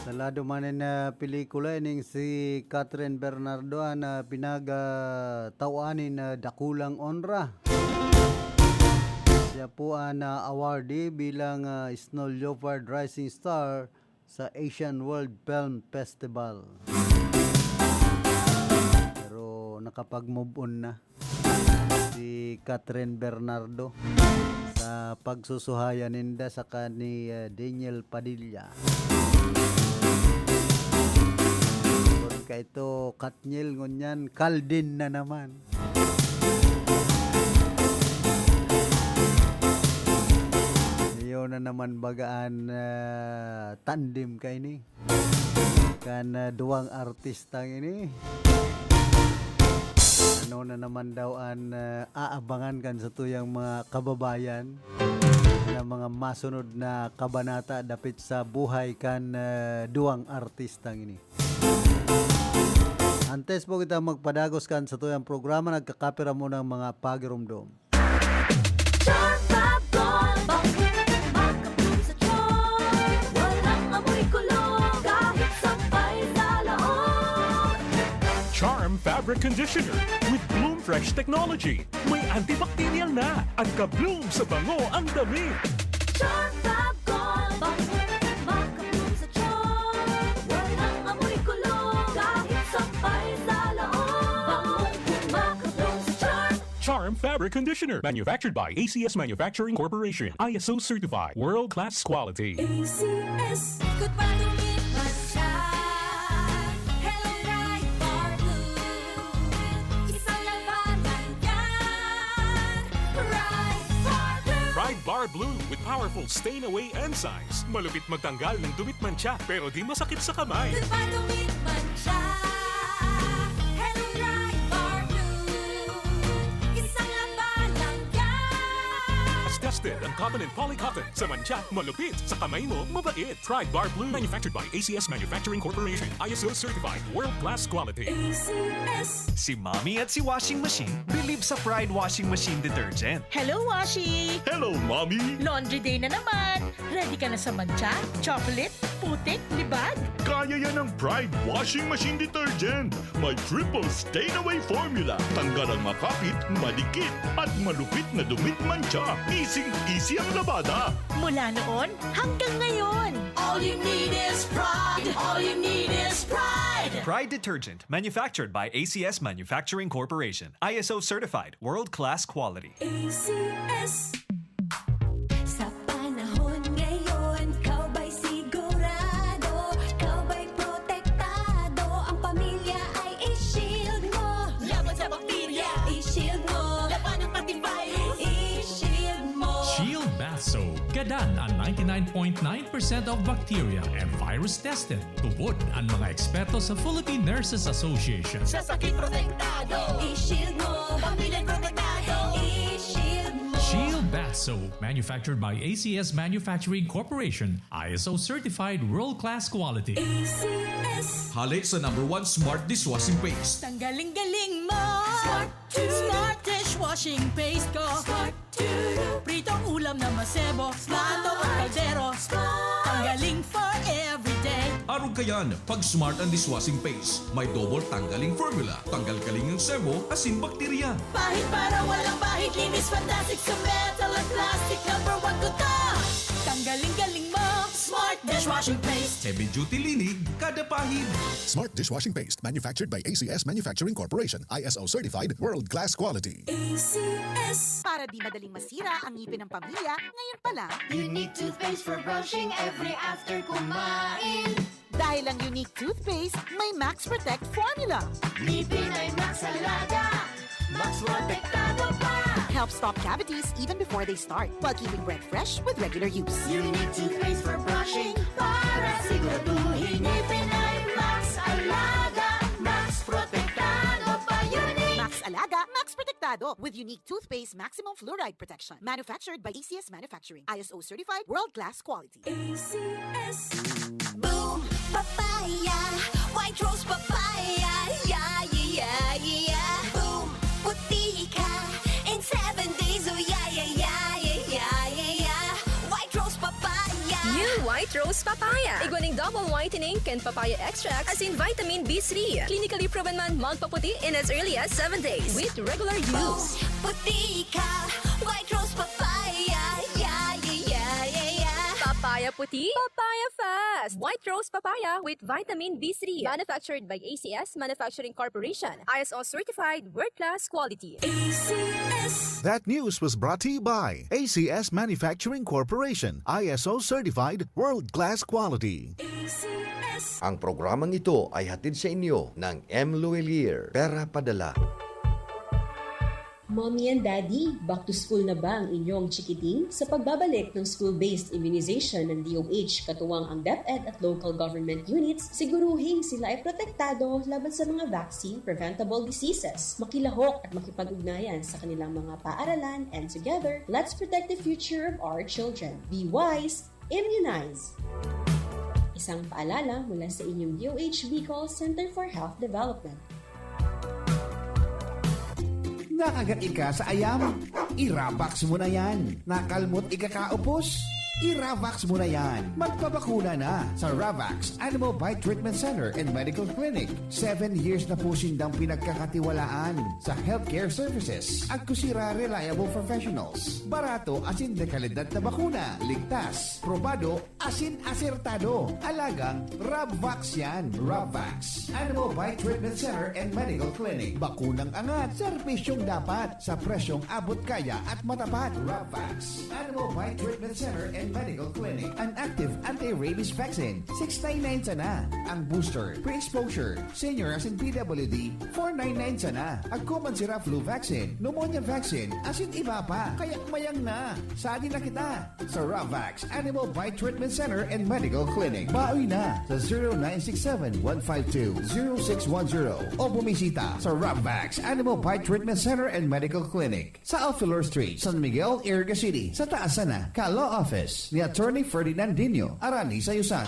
Sa lado man nin, ah, pelikula, ining si Catherine Bernardo an, ah, pinag, ah, tawan nin, ah, dakulang onra. Siya po an, ah, awardee bilang, ah, Snow Leopard Rising Star sa Asian World Film Festival. Pero nakapag-move on na si Catherine Bernardo sa pagsusuhayan ninda saka ni, ah, Daniel Padilla. Kun kaito, Katniel, ngunyan, Kalden na naman. Iyo na naman baga an, ah, tandem kaini kan, ah, duwang artistang ini. Ano na naman daw an, ah, aabangan kan satuyang mga kababayan na mga masunod na kabanata dapit sa buhay kan, ah, duwang artistang ini? Antes po kita magpadagos kan satuyang programa, nagkakapira munang mga pagiromdom. Char Fab Gold, bakit makaboom sa Char? Walang amoy kulog, kahit sabay sa laog. Charm Fabric conditioner with Bloom Fresh technology. May antibacterial na at ka-bloom sa bango ang damit. Charm Fab Gold, bangong kumakabloom sa charm. Walang amoy kulog, kahit sampay sa laog. Bangong kumakabloom sa charm. Charm Fabric Conditioner, manufactured by A C S Manufacturing Corporation, I S O certified, world-class quality. A C S. Good pa dumit man siya. Hello, Pride Bar Blue. Isang labanan yan. Pride Bar Blue. Pride Bar Blue with powerful stain away enzymes. Malupit magtanggal ng dumit mancha pero di masakit sa kamay. Good pa dumit man siya. Hello, Pride Bar Blue. Isang labanan yan. Tested ang cotton and poly cotton. Sa mancha, malupit. Sa kamay mo, mabait. Pride Bar Blue. Manufactured by A C S Manufacturing Corporation. I S O certified. World class quality. A C S. Si Mommy at si Washing Machine believe sa Pride Washing Machine Detergent. Hello, Washi! Hello, Mommy! Laundry day na naman! Ready ka na sa mancha, chocolate, putik, libag? Kaya yan ng Pride Washing Machine Detergent. May triple stain away formula. Tanggal ang makapit, madikit, at malupit na dumit mancha. Easy-easy ang labada. Mula noon hanggang ngayon! All you need is pride. All you need is pride. Pride Detergent, manufactured by A C S Manufacturing Corporation. I S O certified, world-class quality. A C S. Sa panahon ngayon, ikaw ba'y sigurado? Ikaw ba'y protektado? Ang pamilya ay i-shield mo. Laban sa bakterya, i-shield mo. Laban ng antivirus, i-shield mo. Shield Bath Soap. Gadan ang ninety-nine point nine percent of bacteria and virus tested. Tubod ang mga eksperto sa Philippine Nurses Association. Sa sakit protektado, i-shield mo. Pamilya protektado, i-shield mo. Shield Bath Soap, manufactured by A C S Manufacturing Corporation, I S O certified world-class quality. A C S. Hali sa number one smart dishwashing paste. Tanggaling galing mo! Smart to. Smart dishwashing paste ko! Smart to. Pritong ulam na masebo, plato at kaldero. Tanggaling for everyday. Arog kayan, pag smart ang dishwashing paste, may double tanggaling formula. Tanggal kaling ang sebo, asin bakterya. Pahid para walang bahid, linis fantastic sa metal at plastic. Number one ko to. Tanggaling galing mo! Smart dishwashing paste. Heavy duty linig, kada pahid. Smart dishwashing paste, manufactured by A C S Manufacturing Corporation, I S O certified, world class quality. A C S. Para di madaling masira ang ngipin ng pamilya, ngayon pa lang. Unique toothpaste for brushing every after kumain. Dahil ang Unique Toothpaste may Max Protect Formula. Ngipin ay Max Alaga. Max Protektado pa. Helps stop cavities even before they start, while keeping breath fresh with regular use. Unique toothpaste for brushing para siguraduhin ngipin ay Max Alaga. Max Protektado pa. Unique. Max Alaga, Max Protektado with Unique Toothpaste Maximum Fluoride Protection. Manufactured by A C S Manufacturing. I S O certified, world-class quality. A C S. Boom! Papaya! White Rose Papaya! Yeah, yeah, yeah, yeah! Boom! Puti ka in seven days! Oh, yeah, yeah, yeah, yeah, yeah, yeah, yeah! White Rose Papaya! New White Rose Papaya. Igwa ning double whitening kan papaya extract asin vitamin B three. Clinically proven man magpaputi in as early as seven days with regular use. Puti ka! White Rose Papaya! Yeah, yeah, yeah, yeah, yeah! Papaya puti, papaya fast. White Rose Papaya with vitamin B three. Manufactured by A C S Manufacturing Corporation. I S O certified, world-class quality. A C S. That news was brought to you by A C S Manufacturing Corporation, I S O certified, world-class quality. A C S. Ang programang ito ay hatid sa inyo ng M. Luwilier, Pera Padala. Mommy and Daddy, back to school na ba ang inyong chikiting? Sa pagbabalik ng school-based immunization ng D O H katuwang ang DepEd at local government units, siguruhing sila ay protektado laban sa mga vaccine-preventable diseases. Makilahok at makipag-ugnayan sa kanilang mga paaralan, and together, let's protect the future of our children. Be wise, immunize! Isang paalala mula sa inyong D O H Bicol Center for Health Development. Nakagat ika sa ayam? Irabox mo na yan. Nakalmot ika kaupos? I-Ravax mo na yan. Magpabakuna na sa Ravax Animal Bite Treatment Center and Medical Clinic. Seven years na po sindang pinagkakatiwalaan sa healthcare services. Agkusira reliable professionals. Barato asin de kalidad na bakuna. Ligtas, probado, asin asertado. Alagang Ravax yan. Ravax Animal Bite Treatment Center and Medical Clinic. Bakunang angat, serbisyong dapat, sa presyong abot kaya at matapat. Ravax Animal Bite Treatment Center and Medical Clinic. An active anti-rabies vaccine, six nine nine sana. Ang booster, pre-exposure, senior asin P W D, four nine nine sana. Agko man sira flu vaccine, pneumonia vaccine, asin iba pa. Kaya mayang na, sadi na kita sa Ravax Animal Bite Treatment Center and Medical Clinic. Baoy na sa zero nine six seven, one five two, zero six one zero o bumisita sa Ravax Animal Bite Treatment Center and Medical Clinic sa Alfilor Street, San Miguel, Iriga City, sa taas sana ka Law Office ni Attorney Ferdinand Dino, Arani sa Yusan.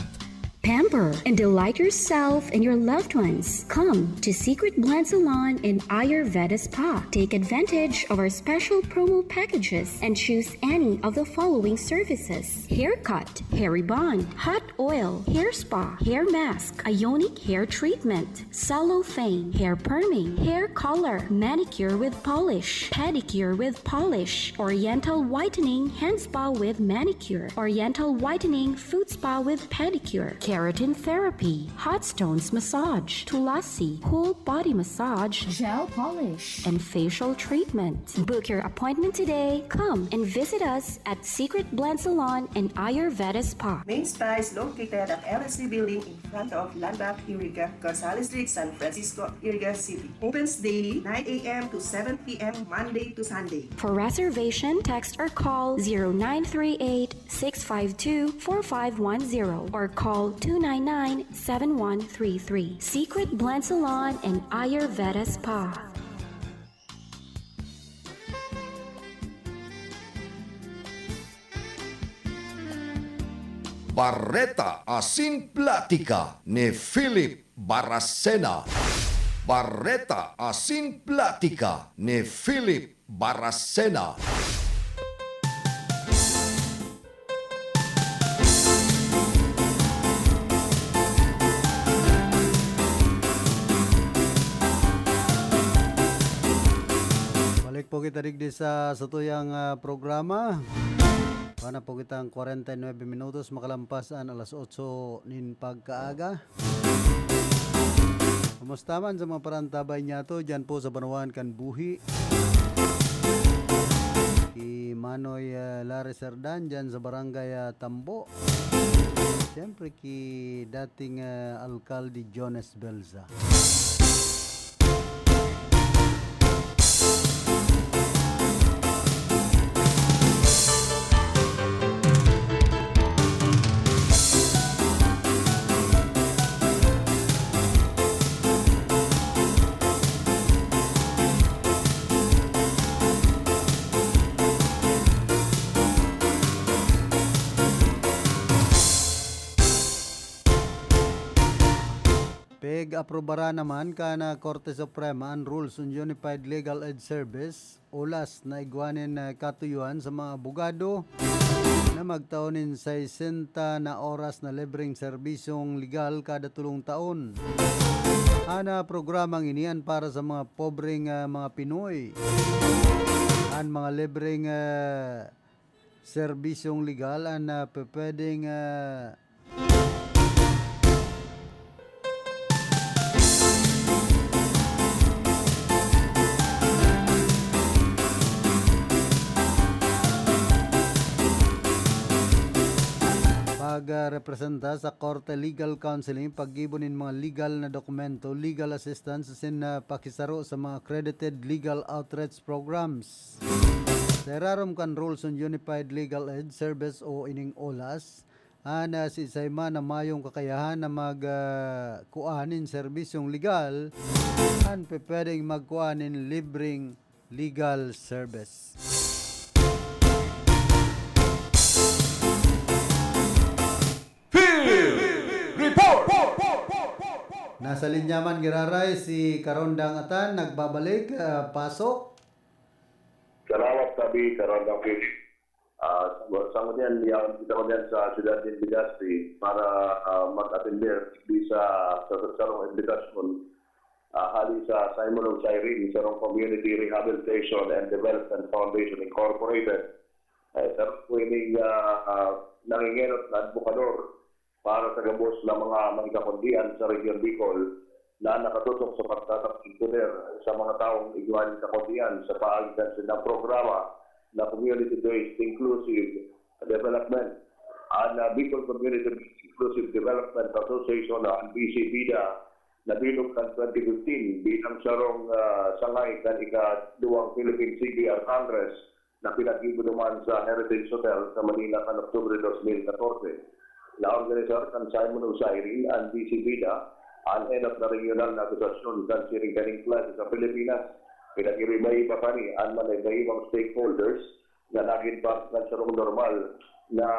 Pamper and delight yourself and your loved ones. Come to Secret Blend Salon and Ayurveda Spa. Take advantage of our special promo packages and choose any of the following services: haircut, hair rebond, hot oil, hair spa, hair mask, ionic hair treatment, cellophane, hair perming, hair color, manicure with polish, pedicure with polish, oriental whitening, hand spa with manicure, oriental whitening, foot spa with pedicure, keratin therapy, hot stones massage, tulasi, whole body massage, gel polish, and facial treatment. Book your appointment today. Come and visit us at Secret Blend Salon and Ayurveda Spa. Main Spa is located at L S C Building in front of Landmark Iriga, Gonzales Street, San Francisco, Iriga City. Opens daily, nine a m to seven p m, Monday to Sunday. For reservation, text or call zero nine three eight, six five two, four five one zero or call two nine nine, seven one three three. Secret Blend Salon and Ayurveda Spa. Bareta asin platika ni Philip Baracena. Bareta asin platika ni Philip Baracena. Balik po kita digdi sa satuyang, ah, programa. Wala na po kitang kwarenta y nuebe minutos makalampas an alas otso nin pagkaaga. Kumusta man sa mga parantabay niyato diyan po sa banwaan kan buhi? Ki Manoy, ah, Larry Serdan diyan sa Barangay, ah, Tambo. Siyempre, ki dating, ah, Alkalde Jones Belza. Pig-aprobaran naman kan, ah, Korte Suprema an rules on Unified Legal Aid Service, ulas, na igwa nin, ah, katuyuan sa mga abogado na magtao nin sesenta na oras na libreng serbisyong legal kada tolong taon. An, ah, programang ini an para sa mga pobreng, ah, mga Pinoy. An mga libreng, ah, serbisyong legal an, ah, pwedeng, ah, pag, ah, representa sa korte, legal counseling, paggibo nin mga legal na dokumento, legal assistance, asin, ah, pakisaro sa mga accredited legal outreach programs. Sa irarom kan Rules on Unified Legal Aid Service o ining ulas, an, ah, siisay man na mayong kakayahan na mag, ah, kua nin serbisyong legal, an pwedeng magkua nin libreng legal service. Field Report! Nasa linya man giraray si Karondang Atan, nagbabalik, ah, pasok. Salamat, Tabi, Karondang Fish. Ah, sa, sa ngunyan, yaon kita ngunyan sa siyudad nin Legazpi para, ah, mag-atender digdi sa, sa, sa sarong imbitasyon, ah, hali sa Simon of Cyrene, sarong Community Rehabilitation and Development Foundation Incorporated. Eh, sarong po ining, ah, ah, nangingenot na adbokador para sa gabos na mga may kakundian sa Region Bicol na nakatutok sa pagtatapos poder sa mga taong igwa nin kakundian sa paagi kan sinda programa na Community-Based Inclusive Development. An, ah, Bicol Community-Based Inclusive Development Association, na an B C BIDA, nabilog kan twenty fifteen bilang sarong, ah, sangay kan ikaduwang Philippine C B R Congress na pinaggibo duman sa Heritage Hotel sa Manila kan Oktubre dos mil katorse. Naorganisar kan Simon of Cyrene an B C BIDA, an enot na regional na asosasyon kan siring kaning klase sa Pilipinas. Pinag-iriba-iba kani an mga iba-ibang stakeholders na nagin parte kan sarong normal na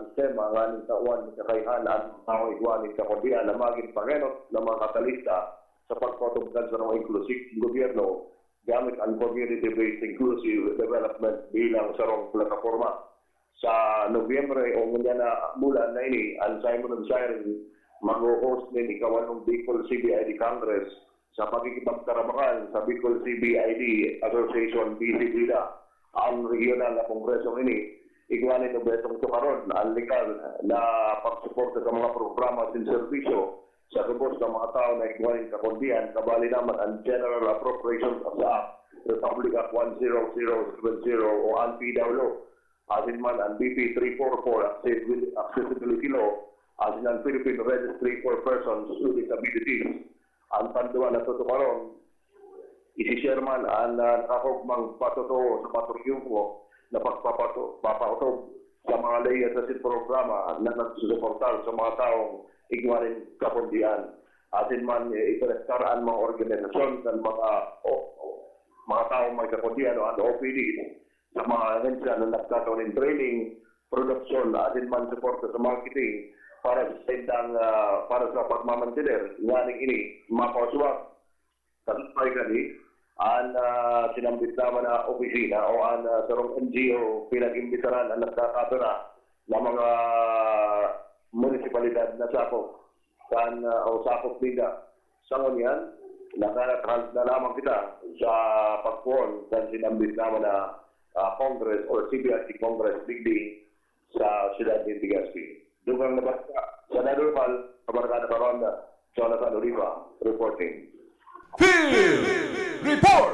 sistema nganing tawan ni kakayahan an mga taong igwa nin kakundian na magin pangenot na mga katalista sa pagpautubod kan sarong inklusibong gobyerno gamit an Community-Based Inclusive Development bilang sarong plataporma. Sa Nobyembre o ngunyan na bulan na ini, an Simon of Cyrene mag-host nin ikawalong Bicol C B I D Congress sa pakikipagtarabangan sa Bicol C B I D Association, B C BIDA. An regional na kongresong ini, igwa nin obhetong tukaron an legal na pagsuporta sa mga programa asin serbisyo sa gabos na mga tawo na igwa nin kakundian, kabali na man an General Appropriations Act, Republic Act one zero zero seven zero o an P W, asin man an B P three four four, Accessibil-, Accessibility Law, asin an Philippine Registry for Persons with Disabilities. An panduwa na tutukaron, isi-share man an, ah, nakakugmang patotoo sa matriyumpo na pagpapato-, papautob sa mga leyes asin programa na nagsusuportar sa mga taong igwa nin kakundian. Asin man, eh, ikonektar an mga organisasyon kan mga, o, o, mga taong may kakundian o an O P D sa mga ahensya na nagkakaon nin training, produksyon, asin man suporta sa marketing para sa saindang, ah, para sa pagmamantener nganing ini mapauswag. Kasabay kani, an, ah, sinambit naman na opisina o an, ah, sarong N G O pinag-imbitaran an nagkakapira na mga munisipalidad na sakop kan, ah, o sakop ninda. Sa ngunyan, naghahalat na lamang kita sa pagpoon kan sinambit naman na, ah, Congress or C B I D Congress digdi sa siyudad nin Legazpi. Dugang na balita, Senador Val, Kabarkada Karonda, Jonathan Oliva, reporting. Field Report!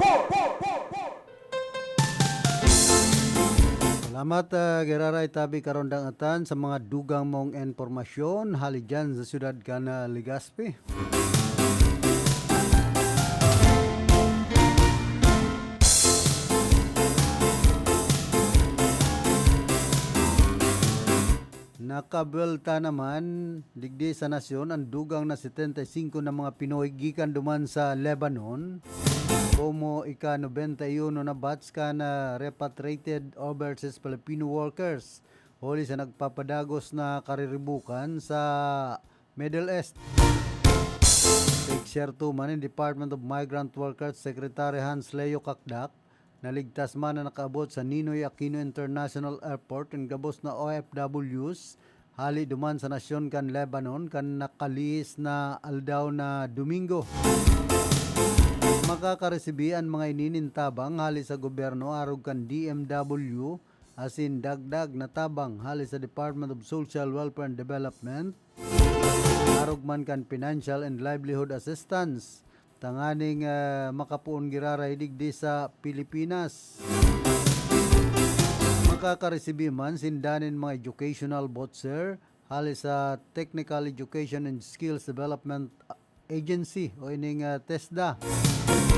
Salamat, ah, Giraray Tabi Karondang Atan, sa mga dugang mong impormasyon hali dyan sa siyudad kan, ah, Legazpi. Nakabuwelta naman digdi sa nasyon an dugang na setenta y singko na mga Pinoy gikan duman sa Lebanon, komo ika-nobenta y uno na batch kan, ah, repatriated overseas Filipino workers huli sa nagpapadagos na kariribukan sa Middle East. Pigserto man nin Department of Migrant Workers Secretary Hans Leo Cacdac, naligtas man na nakaabot sa Ninoy Aquino International Airport an gabos na O F Ws hali duman sa nasyon kan Lebanon kan nakalihis na aldaw na Domingo. Makakaresibi an mga ini nin tabang hali sa gobyerno arog kan D M W asin dagdag na tabang hali sa Department of Social Welfare and Development, arog man kan financial and livelihood assistance, tanganing, ah, makapoon giraray digdi sa Pilipinas. Makakaresibi man sinda nin mga educational voucher hali sa Technical Education and Skills Development Agency o ining, ah, TESDA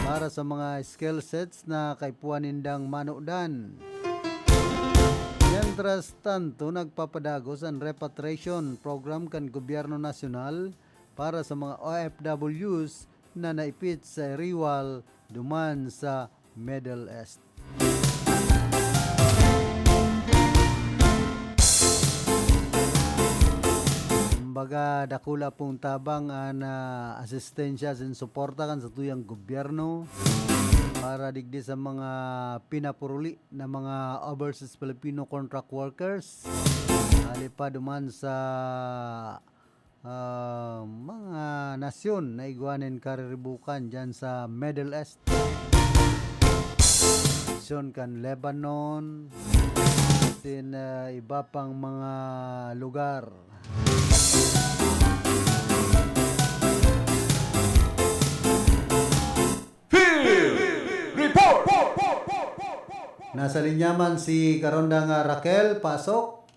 para sa mga skill sets na kaipuhan nindang manodan. Mientras tanto, nagpapadagos an repatriation program kan gobyerno nasyonal para sa mga O F Ws na naipit sa iriwal duman sa Middle East. Kumbaga, dakula pong tabang an, ah, asistensya asin suporta kan satuyang gobyerno Para digdi sa mga pinapuruli na mga overseas Filipino contract workers, hali pa duman sa, ah, mga nasyon na igwa nin kariribukan dyan sa Middle East. Nasyon kan Lebanon, sin, ah, iba pang mga lugar. Field Report! Nasa linya man si Karondang, ah, Raquel, pasok.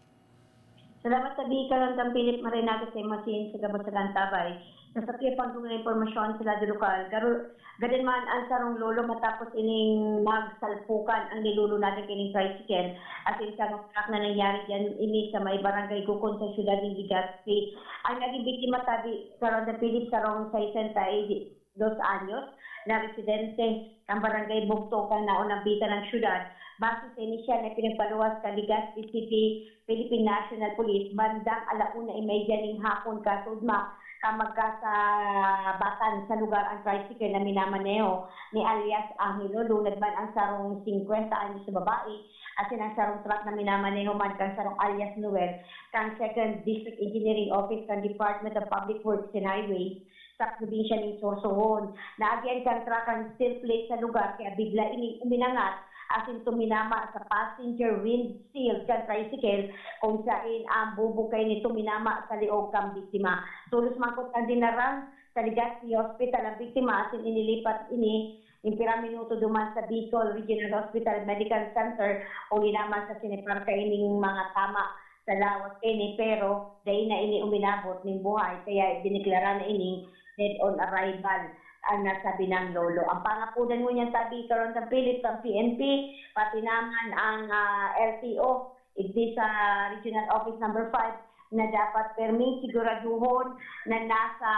Salamat sa Bicol, Andang Philip Marinaga sa imo sin sa gabos sa Lantabay. Sa sapi pang mga impormasyon sa lado lokal, garo-, gadan man ang sarong lolo matapos ining magsalpukan ang nilulunadan kaining tricycle. Asin sa truck na nangyari diyan, ini sa may barangay Gukon sa siyudad ng Legazpi. Ang naging biktima, sabi, Karondang Philip, sarong sesenta y dos anyos na residente kan barangay Bugto kan naunang bita ng siyudad. Base sa inisyal na pinagpaluwas kan Legazpi City Philippine National Police, bandang alauna y media ning hapon kasudma kan magkasabatan sa lugar ang tricycle na minamaneho ni alias Angelo. Lunad man ang sarong singkwenta anyos na babae asin ang sarong truck na minamaneho man kan sarong alias Noel kan Second District Engineering Office kan Department of Public Works and Highways sa probinsya nin Sorsogon. Naagian kan truck an steel plate sa lugar kaya bigla ining uminangat asin tuminama sa passenger windshield kan tricycle, kung saen ang bubog kaini tuminama sa liog kan biktima. Tolos mangkot kan dinara sa Legazpi Hospital ang biktima asin inilipat ini nin pira minuto duman sa Bicol Regional Hospital Medical Center, huli naman sa sinipar kaining mga tama sa lawas kaini, pero dai na ini uminabot ning buhay, kaya idineklara na ining dead on arrival ang nasabing lolo. Ang pangapodan ngunyan, sabi, Karondang Philip, kan P N P, pati naman ang, ah, L T O, digdi sa Regional Office Number Five, na dapat perming siguraduhon na nasa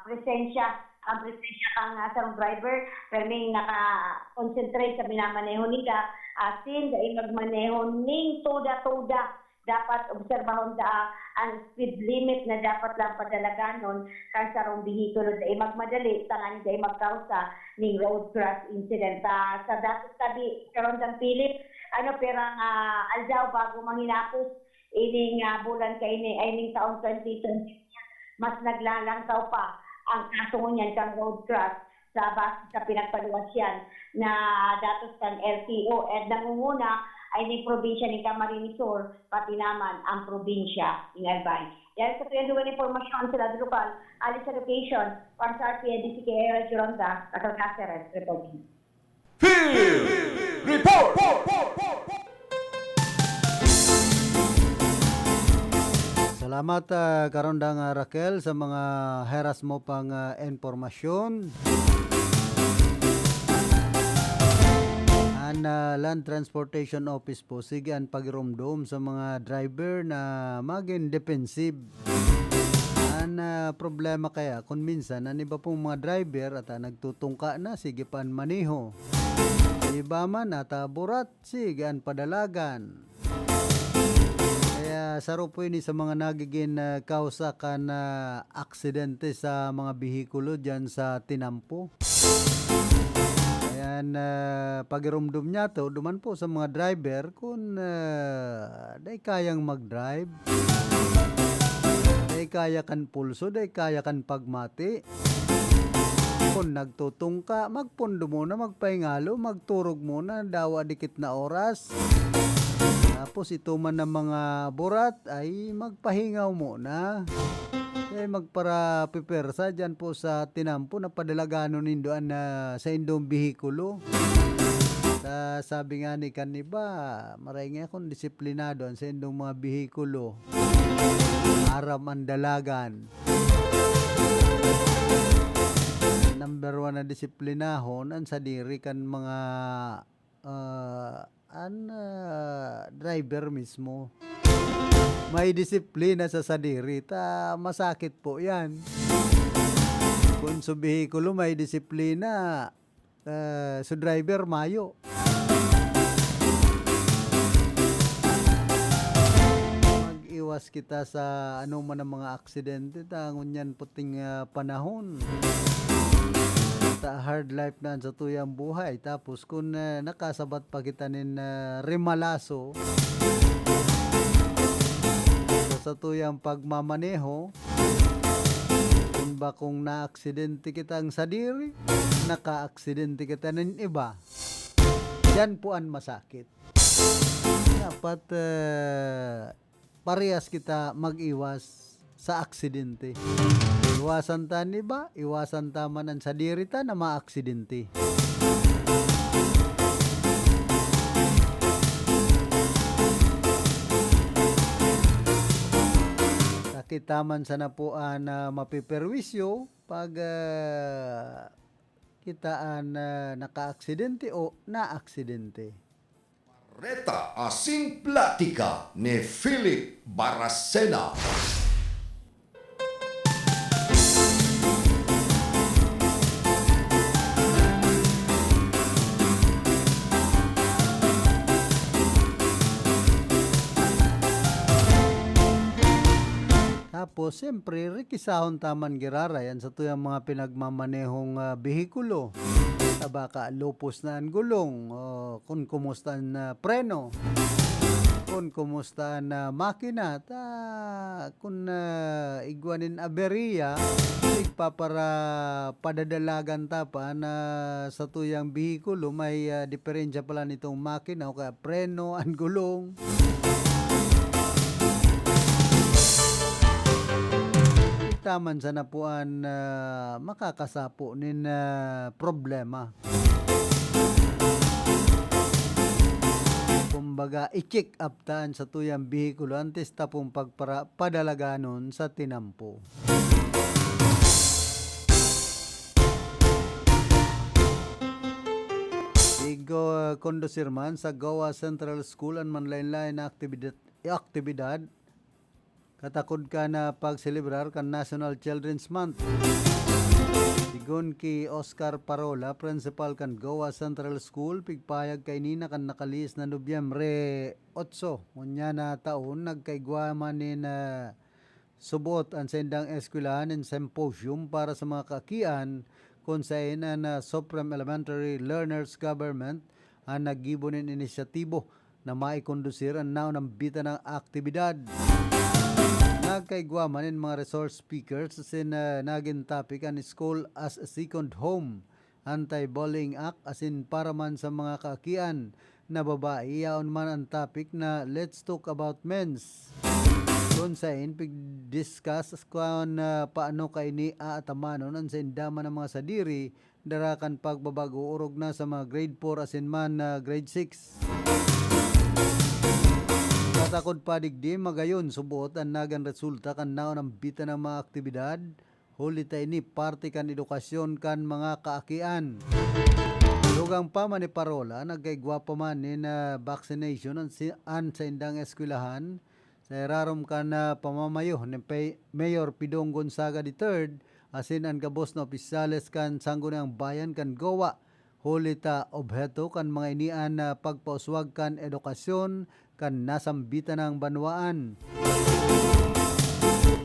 presensya, ang presensya kan, ah, sarong driver, perming naka-concentrate sa minamaneho ninda, asin dai magmaneho ning toda-toda. Dapat obserbahon ta ang speed limit na dapat lang padalaganon kan sarong behikulo. Dai magmadali, tanganing dai magkausa ning road crash incident. Ah, sa datos, sabi, Karondang Philip, ano, pirang, ah, aldaw bago mahinapos ining, ah, bulan kaini, ay, ning taon twenty twenty-four, mas naglalangkaw pa ang kaso ngunyan kan road crash sa base sa pinagpaluwas yan na datos kan L T O, at nangunguna ay ning probinsya nin Camarines Sur, pati naman ang probinsya nin Albay. Dahil sa tuyang dugang impormasyon sa lado lokal, ali sa location, from sa R P N D C K A Radyo Ronda, Tagal Caceres, reporting. Field Report! Salamat, ah, Karondang, ah, Raquel, sa mga heras mo pang, ah, impormasyon. An, ah, Land Transportation Office po, sige an pagiromdom sa mga driver na magin defensive. An, ah, problema kaya kun minsan an iba pong mga driver ata nagtutungka na, sige pa an maneho. Iba man ata burat, sige an padalagan. Kaya saro po ini sa mga nagigin, ah, kausa kan, ah, aksidente sa mga behikulo diyan sa tinampo. Ayan, ah, pagiromdom niyato duman po sa mga driver kun, ah, dai kayang mag-drive, dai kaya kan pulso, dai kaya kan pagmati. Kun nagtutungka, magpondo muna, magpahingalo, magturog muna, dawa dikit na oras. Tapos ito man ang mga burat ay magpahingaw muna. Ay magparapipersa diyan po sa tinampo na padalaganon nindo an, ah, saindong behikulo. Sa sabi nga ni kan iba, maray nga kun disiplinado an saindong mga behikulo, aram an dalagan. Number one na disiplinahon an sadiri kan mga, ah, an, ah, driver mismo. May disiplina sa sadiri, ta masakit po yan. Kung sa behikulo may disiplina, ah, sa driver mayo. Mag-iwas kita sa anong man ang mga aksidente, ta ngunyan puting, ah, panahon. ta hard life na an satuyang buhay. Tapos kun, ah, nakasabat pa kita nin, ah, remalaso sa satuyang pagmamaneho, kun bakong naaksidente kitang sadiri, nakaaksidente kita nin iba, diyan po an masakit. Dapat, ah, parehas kita mag-iwas sa aksidente. Iwasan ta an iba, iwasan ta man an sadiri ta na maaksidente. Sakit ta man sana po an, ah, mapiperwisyo pag, ah, kita an, ah, nakaaksidente o naaksidente. Reta asin platika ni Philip Baracena. Tapos, siyempre, rikisahon ta man giraray an satuyang mga pinagmamanehong, ah, behikulo. Tabaka lupos na an gulong, o kun kumusta an, ah, preno, kun kumusta an, ah, makina, ta kun, ah, igwa nin aberya, igpapara-, padadalagan ta pa na satuyang behikulo may, ah, diferensya pala nitong makina o kaya preno, an gulong. Kita man sana po an, ah, makakasapo nin, ah, problema. Kumbaga, i-check up ta an satuyang behikulo antes ta pong pagpara-, padalaganon sa tinampo. Igkondusir man sa Goa Central School an manlaen-laen na aktibidad, aktibidad, katakod kan pagselebrar kan National Children's Month. Sigon ki Oscar Parola, principal kan Goa Central School, pigpahayag kaini na kan nakalihis na Nobyembre otso, ngunyan na taon, nagkaigwa man nin, ah, subot an saindang eskwelahan nin symposium para sa mga kaakian, kun saen an, ah, Supreme Elementary Learners Government an naggibo nin inisyatibo na maikondusir an naunambitan na aktibidad. Nagkaigwa man nin mga resource speakers asin, ah, nagin topic an School as a Second Home, Anti-Bullying Act asin para man sa mga kaakian na babae, yaon man an topic na Let's Talk About Men's, kun saen pig-discuss kun, ah, paano kaini aatamanon an sainda man na mga sadiri dara kan pagbabag-o orog na sa mga grade four asin man, ah, grade six. Katakod pa digdi, magayon subot an nagin resulta kan naunambitan na mga aktibidad, huli ta ini parte kan edukasyon kan mga kaakian. Dugang pa man ni Parola, nagkaigwa pa man nin, ah, vaccination an si-, an saindang eskwelahan, sa irarom kan, ah, pamamayo ni Pe-, Mayor Pidong Gonzaga the third, asin an gabos na opisyales kan Sangguniang Bayan kan Goa, huli ta obheto kan mga ini an, ah, pagpauswag kan edukasyon kan nasambitan nang banwaan.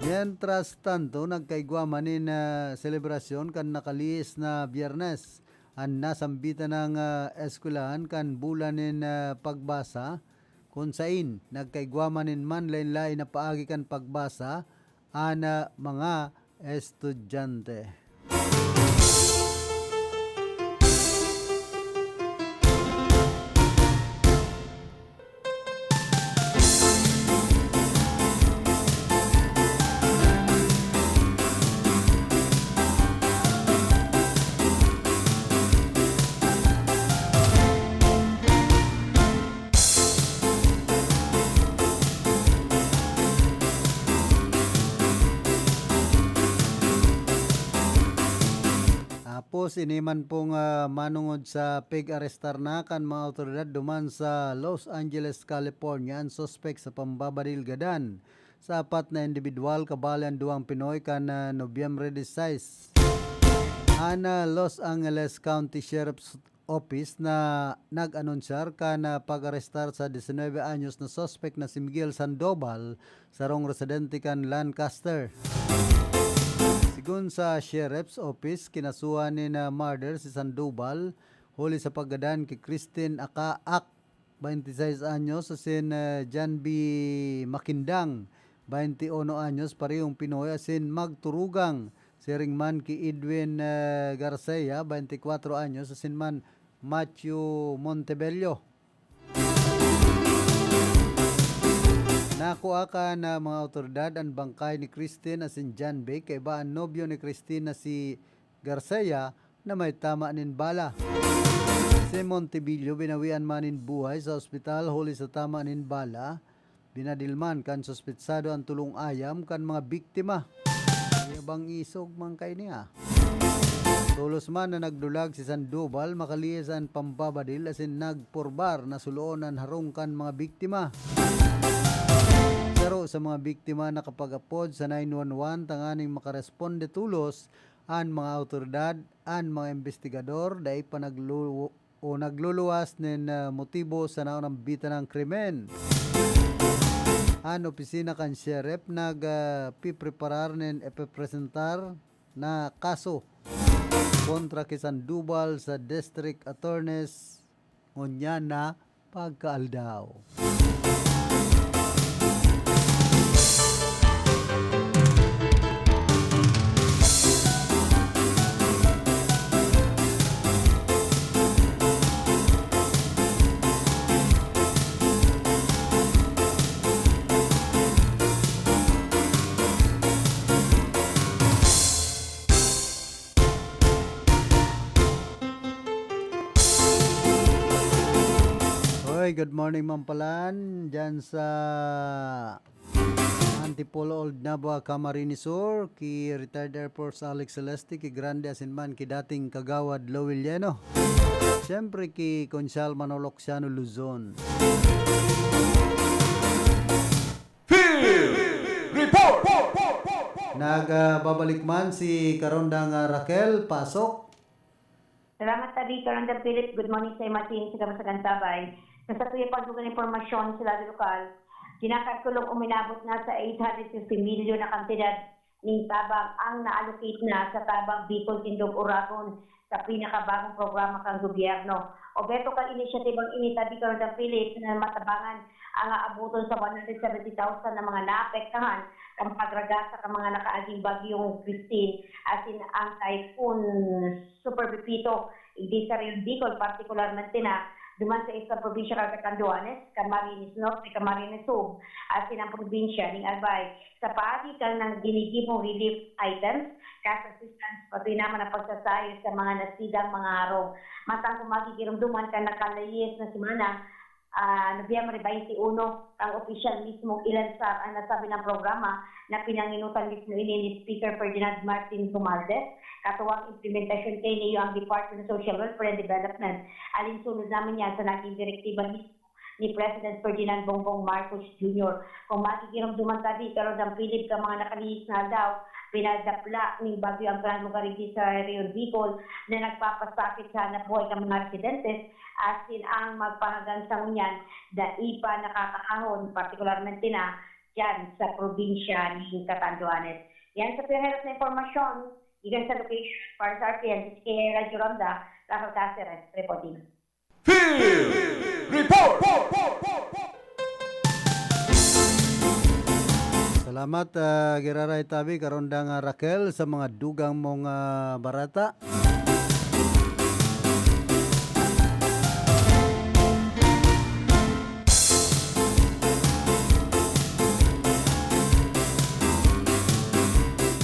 Mientras tanto, nagkaigwa man nin, ah, selebrasyon kan nakalihis na Biyernes an nasambitan nang, ah, eskwelahan kan bulan nin, ah, pagbasa, kun saen nagkaigwa man nin manlaen-laen na paagi kan pagbasa an, ah, mga estudyante. Tapos, ini man pong, ah, manongod sa pig-arestar na kan mga awtoridad duman sa Los Angeles, California, an suspek sa pambabadil gadan sa apat na indibidwal, kabali an duwang Pinoy, kan, ah, Nobyembre diseis. An, ah, Los Angeles County Sheriff's Office na nag-anunsyar kan, ah, pag-arestar sa diecinuebe anyos na suspek na si Miguel Sandoval, sarong residente kan Lancaster. Si Gun sa Sheriff's Office, kinasuhan nin, ah, murder si Sandoval, huli sa paggadan ki Christine Aka-, Ak, twenty-six anyos, asin, ah, John B Makindang, twenty-uno anyos, parehong Pinoy, asin magturugang, siring man ki Edwin, ah, Garcia, twenty-kwatro anyos, asin man Matthew Montebello. Nakua kan, ah, mga awtoridad an bangkay ni Christine asin John Vic, kaiba an nobyo ni Christine na si Garcia na may tama nin bala. Si Montebello binawian man nin buhay sa ospital huli sa tama nin bala. Binadil man kan suspetsado an tulong ayam kan mga biktima. Kaya bang isog man kaini, ah? Tolos man na nagdulag si Sandoval, makalihis an pambabadil asin nagpurbar na suloon an harong kan mga biktima. Saro sa mga biktima nakapag-apod sa nine one one tanganing makaresponde tolos an mga awtoridad, an mga imbestigador, dai pa naglu-, o nagluluwas nin, ah, motibo sa naunambitan na krimen. An opisina kan sheriff nag, ah, pipreparar nin ipepresentar na kaso kontra ki Sandoval sa district attorneys ngunyan na pagkaaldaw. Hoy, good morning, Mampalan. Diyan sa Antipolo, Old Nabua, Camarines Sur, ki Retired Air Force Alex Celeste, ki Grande asin man ki dating Kagawad Lowell Lleno. Siyempre, ki Konsehal Manolo Xiano Luzon. Field Report! Nagbabalik man si Karondang, ah, Raquel. Pasok. Salamat, Tabi. Karondang Philip, good morning sa Imasin, sa Kabasagan Tabay. Sa satuya pang dugang impormasyon sa lado lokal, kinakalkulong uminabot na sa eight hundred fifty milyon na kantidad ning tabang ang na-allocate na sa Tabang Bicol Tindog Oragon sa pinakabagong programa kan gobyerno. Obheto kan inisyatibang ini, Tabi, Karondang Philip, na matabangan ang aaboton sa one hundred seventy thousand na mga naapektahan kan pagragasa kan mga nakaaging Bagyong Christine asin ang Typhoon Super Pepito, igdi sa Rehiyon Bicol, partikularmente na duman sa isang probinsya kan Catanduanes, Camarines Norte, Camarines Sur, asin ang probinsya ning Albay. Sa paagi kan nang ginigibong relief items, cash assistance, pati naman ang pagsasayo sa mga nasidang mga harong. Mantang kung magigiromdoman kan nakalayas na semana, ah, Nobyembre twenty-one, ang opisyal mismong ilansar ang nasabi ng programa na pinangenotan mismo ini ni Speaker Ferdinand Martin Romualdez. Katuwang implementasyon kaini iyo ang Department of Social Welfare and Development. Alinsunod naman yan sa naging direktiba mismo ni President Ferdinand Bongbong Marcos Junior. Kung magigiromdoman ta, Tabi, Karondang Philip, kan mga nakalihis na aldaw, pinadapla ning bagyo ang kanang lugar digdi sa Rehiyon Bicol na nagpapasakit sa hanapbuhay kan mga residentes, asin ang magpahagang sa ngunyan, dai pa nakakaahon, partikularmente na diyan sa probinsya ning Catanduanes. Yan sa pinahiras na impormasyon, gikan sa location, para sa R T N, T C K I Radyo Ronda, Rafael Caceres, reporting. Field Report! Salamat, ah, Giraray Tabi, Karondang, ah, Raquel, sa mga dugang mong, ah, barata.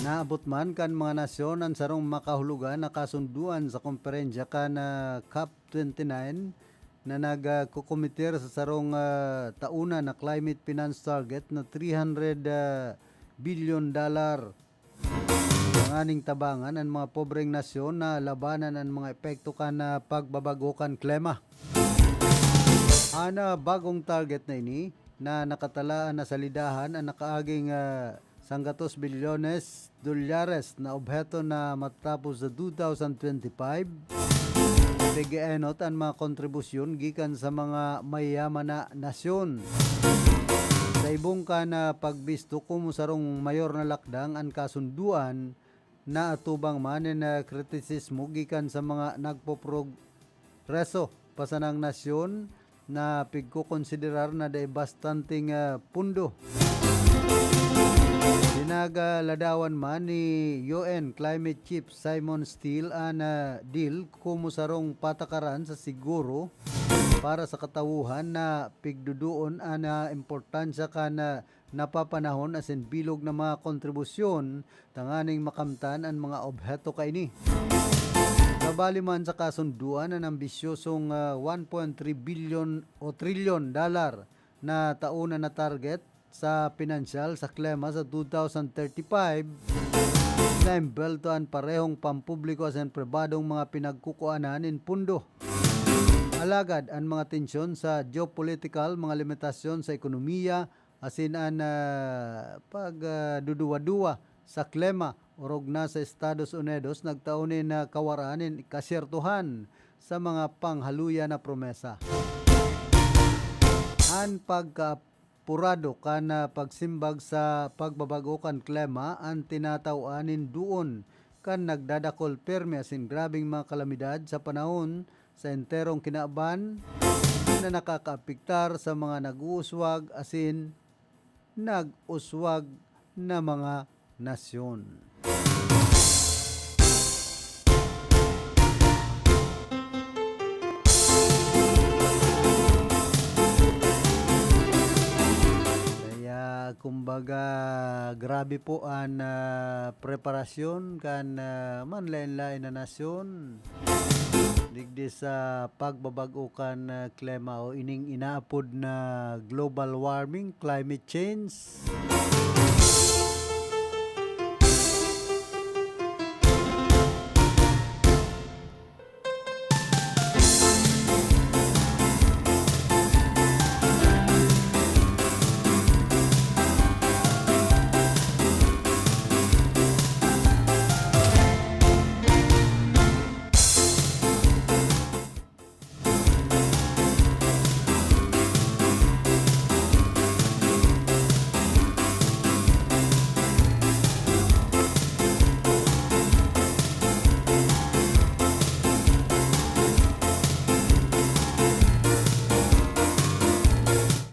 Naabot man kan mga nasyon an sarong makahulogan na kasundoan sa komperensya kan, ah, COP twenty-nine na nag, ah, kokomiter sa sarong, ah, tauna na climate finance target na three hundred, ah, billion dollar. Tanganing tabangan an mga pobreng nasyon na labanan an mga epekto kan, ah, pagbabago kan klima. An, ah, bagong target na ini na nakatalaan na salidahan an nakaaging, ah, sanggatos bilyones dolyares na obheto na matatapos sa two thousand twenty-five. Pig-eenot an mga kontribusyon gikan sa mga mayaman na nasyon. Sa ibong kan, ah, pagbisto, komo sarong mayor na lakdang an kasunduan naatubang man nin, ah, kritisismo gikan sa mga nagpoprogreso pa sanang nasyon na pigkokonsiderar na dai bastanteng, ah, pundo. Pinagaladawan man ni U N Climate Chief Simon Stiell an, ah, deal komo sarong patakaran sa siguro para sa katawohan na pigduduon an, ah, importansya kan, ah, napapanahon asin bilog na mga kontribusyon tanganing makamtan an mga obheto kaini. Sabali man sa kasunduan an ambisyosong, ah, one point three bilyon o trilyon dolar na taon na target sa pinansyal sa klima sa two thousand thirty-five, naimbwelto an parehong pampubliko asin pribadong mga pinagkukuanan nin pundo. Alagad an mga tensyon sa geopolitical, mga limitasyon sa ekonomiya, asin an, ah, pag, ah, duduwa-duwa sa klima, orog na sa Estados Unidos, nagtao nin, ah, kawaraan nin kasyertohan sa mga panghaluya na promesa. An pagkaapurado kan, ah, pagsimbag sa pagbabago kan klima an tinataw-an nin duon kan nagdadakul pirmi asin grabeng mga kalamidad sa panahon sa enterong kinaban na nakakaapektar sa mga nag-uuswag asin nag-uswag na mga nasyon. Kaya, kumbaga, grabe po an, ah, preparasyon kan, ah, manlaen-laen na nasyon digdi sa pagbabag-o kan, ah, klima o ining inaapod na global warming, climate change.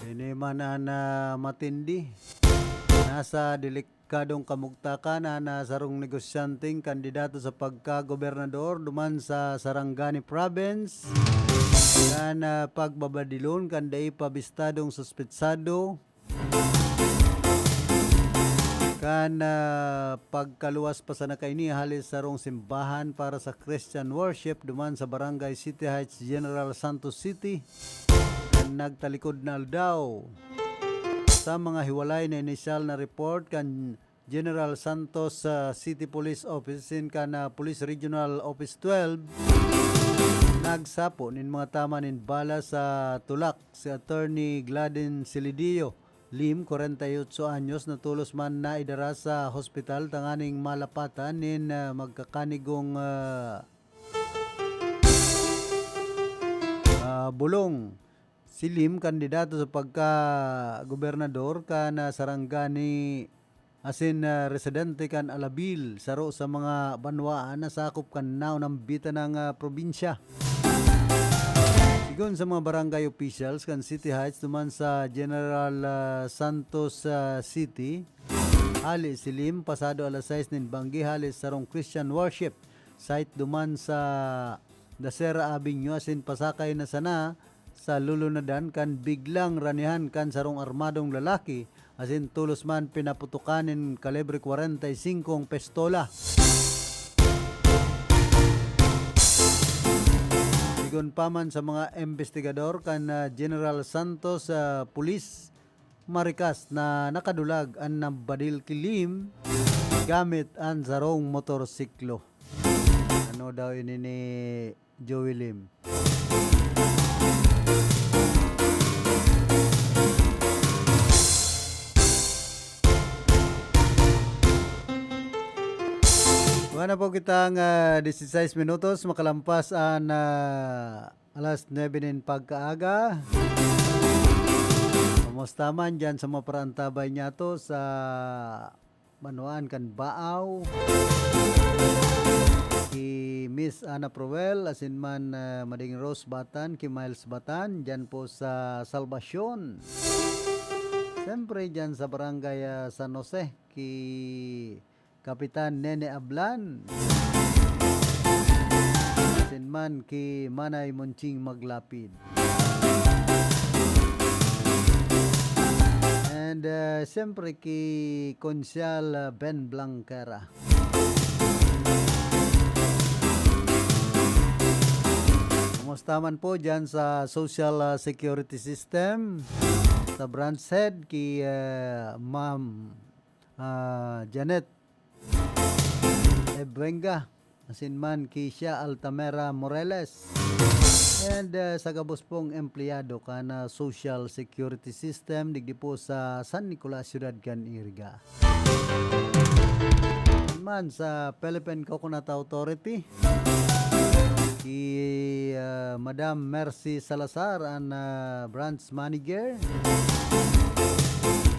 Ini man an, ah, matindi. Nasa delikadong kamugtakan an, ah, sarong negosyanteng kandidato sa pagkagobernador duman sa Sarangani Province, kan, ah, pagbabadilon kan dai pa bistadong suspetsado. Kan, ah, pagkaluwas pa sana kaini hali sa sarong simbahan para sa Christian worship duman sa Barangay City Heights, General Santos City, kan nagtalikod na aldaw. Sa mga hiwalay na inisyal na report kan General Santos sa City Police Office asin kan, ah, Police Regional Office twelve, nagsapo nin mga tama nin bala sa tulak si Attorney Gladin Silidio Lim, kwarenta y otso anyos, na tolos man naidara sa hospital tanganing malapatan nin, ah, magkakanigong, ah, ah, bulong. Si Lim, kandidato sa pagkagobernador kan, ah, Sarangani asin, ah, residente kan Alabil, saro sa mga banwaan na sakop kan naunambitan na, ah, probinsya. Sigon sa mga barangay officials kan City Heights duman sa General, ah, Santos, ah, City, hali si Lim pasado alas sais nin banggi hali sa sarong Christian worship site duman sa Dasera Avenue asin pasakay na sana sa lulunadan kan biglang ranihan kan sarong armadong lalaki asin tolos man pinaputokan nin kalibre kwarenta y singko ang pistola. Sigon pa man sa mga imbestigador kan, ah, General Santos, ah, Police, marikas na nakadulag an nabadil ki Lim gamit an sarong motorsiklo. Ano daw ini ni Joey Lim? Wala na po kitang, ah, disisais minutos, makalampas an, ah, alas nuebe nin pagkaaga. Kumusta man dyan sa mga paraantabay niyato sa Banwaan kan Baaw, ki Miss Ana Proel, asin man, ah, Mading Rose Batan, ki Miles Batan, dyan po sa Salvacion. Siyempre, dyan sa Barangay, ah, San Jose, ki Kapitan Nene Ablan. Asin man ki Manay Monching Maglapid. And, uh, siyempre ki Konsyal, uh, Ben Blanquera. Kumusta man po dyan sa social, uh, security system? Sa branch head ki, uh, Ma'am, uh, Janet Ebuenga, asin man ki Sia Altamera Moreles. And, uh, sa gabos pong empleyado kan, uh, social security system digdi po sa San Nicolas, Siyudad kan Iriga. Man sa Philippine Coconut Authority, ki, uh, Madam Mercy Salazar, an, uh, branch manager.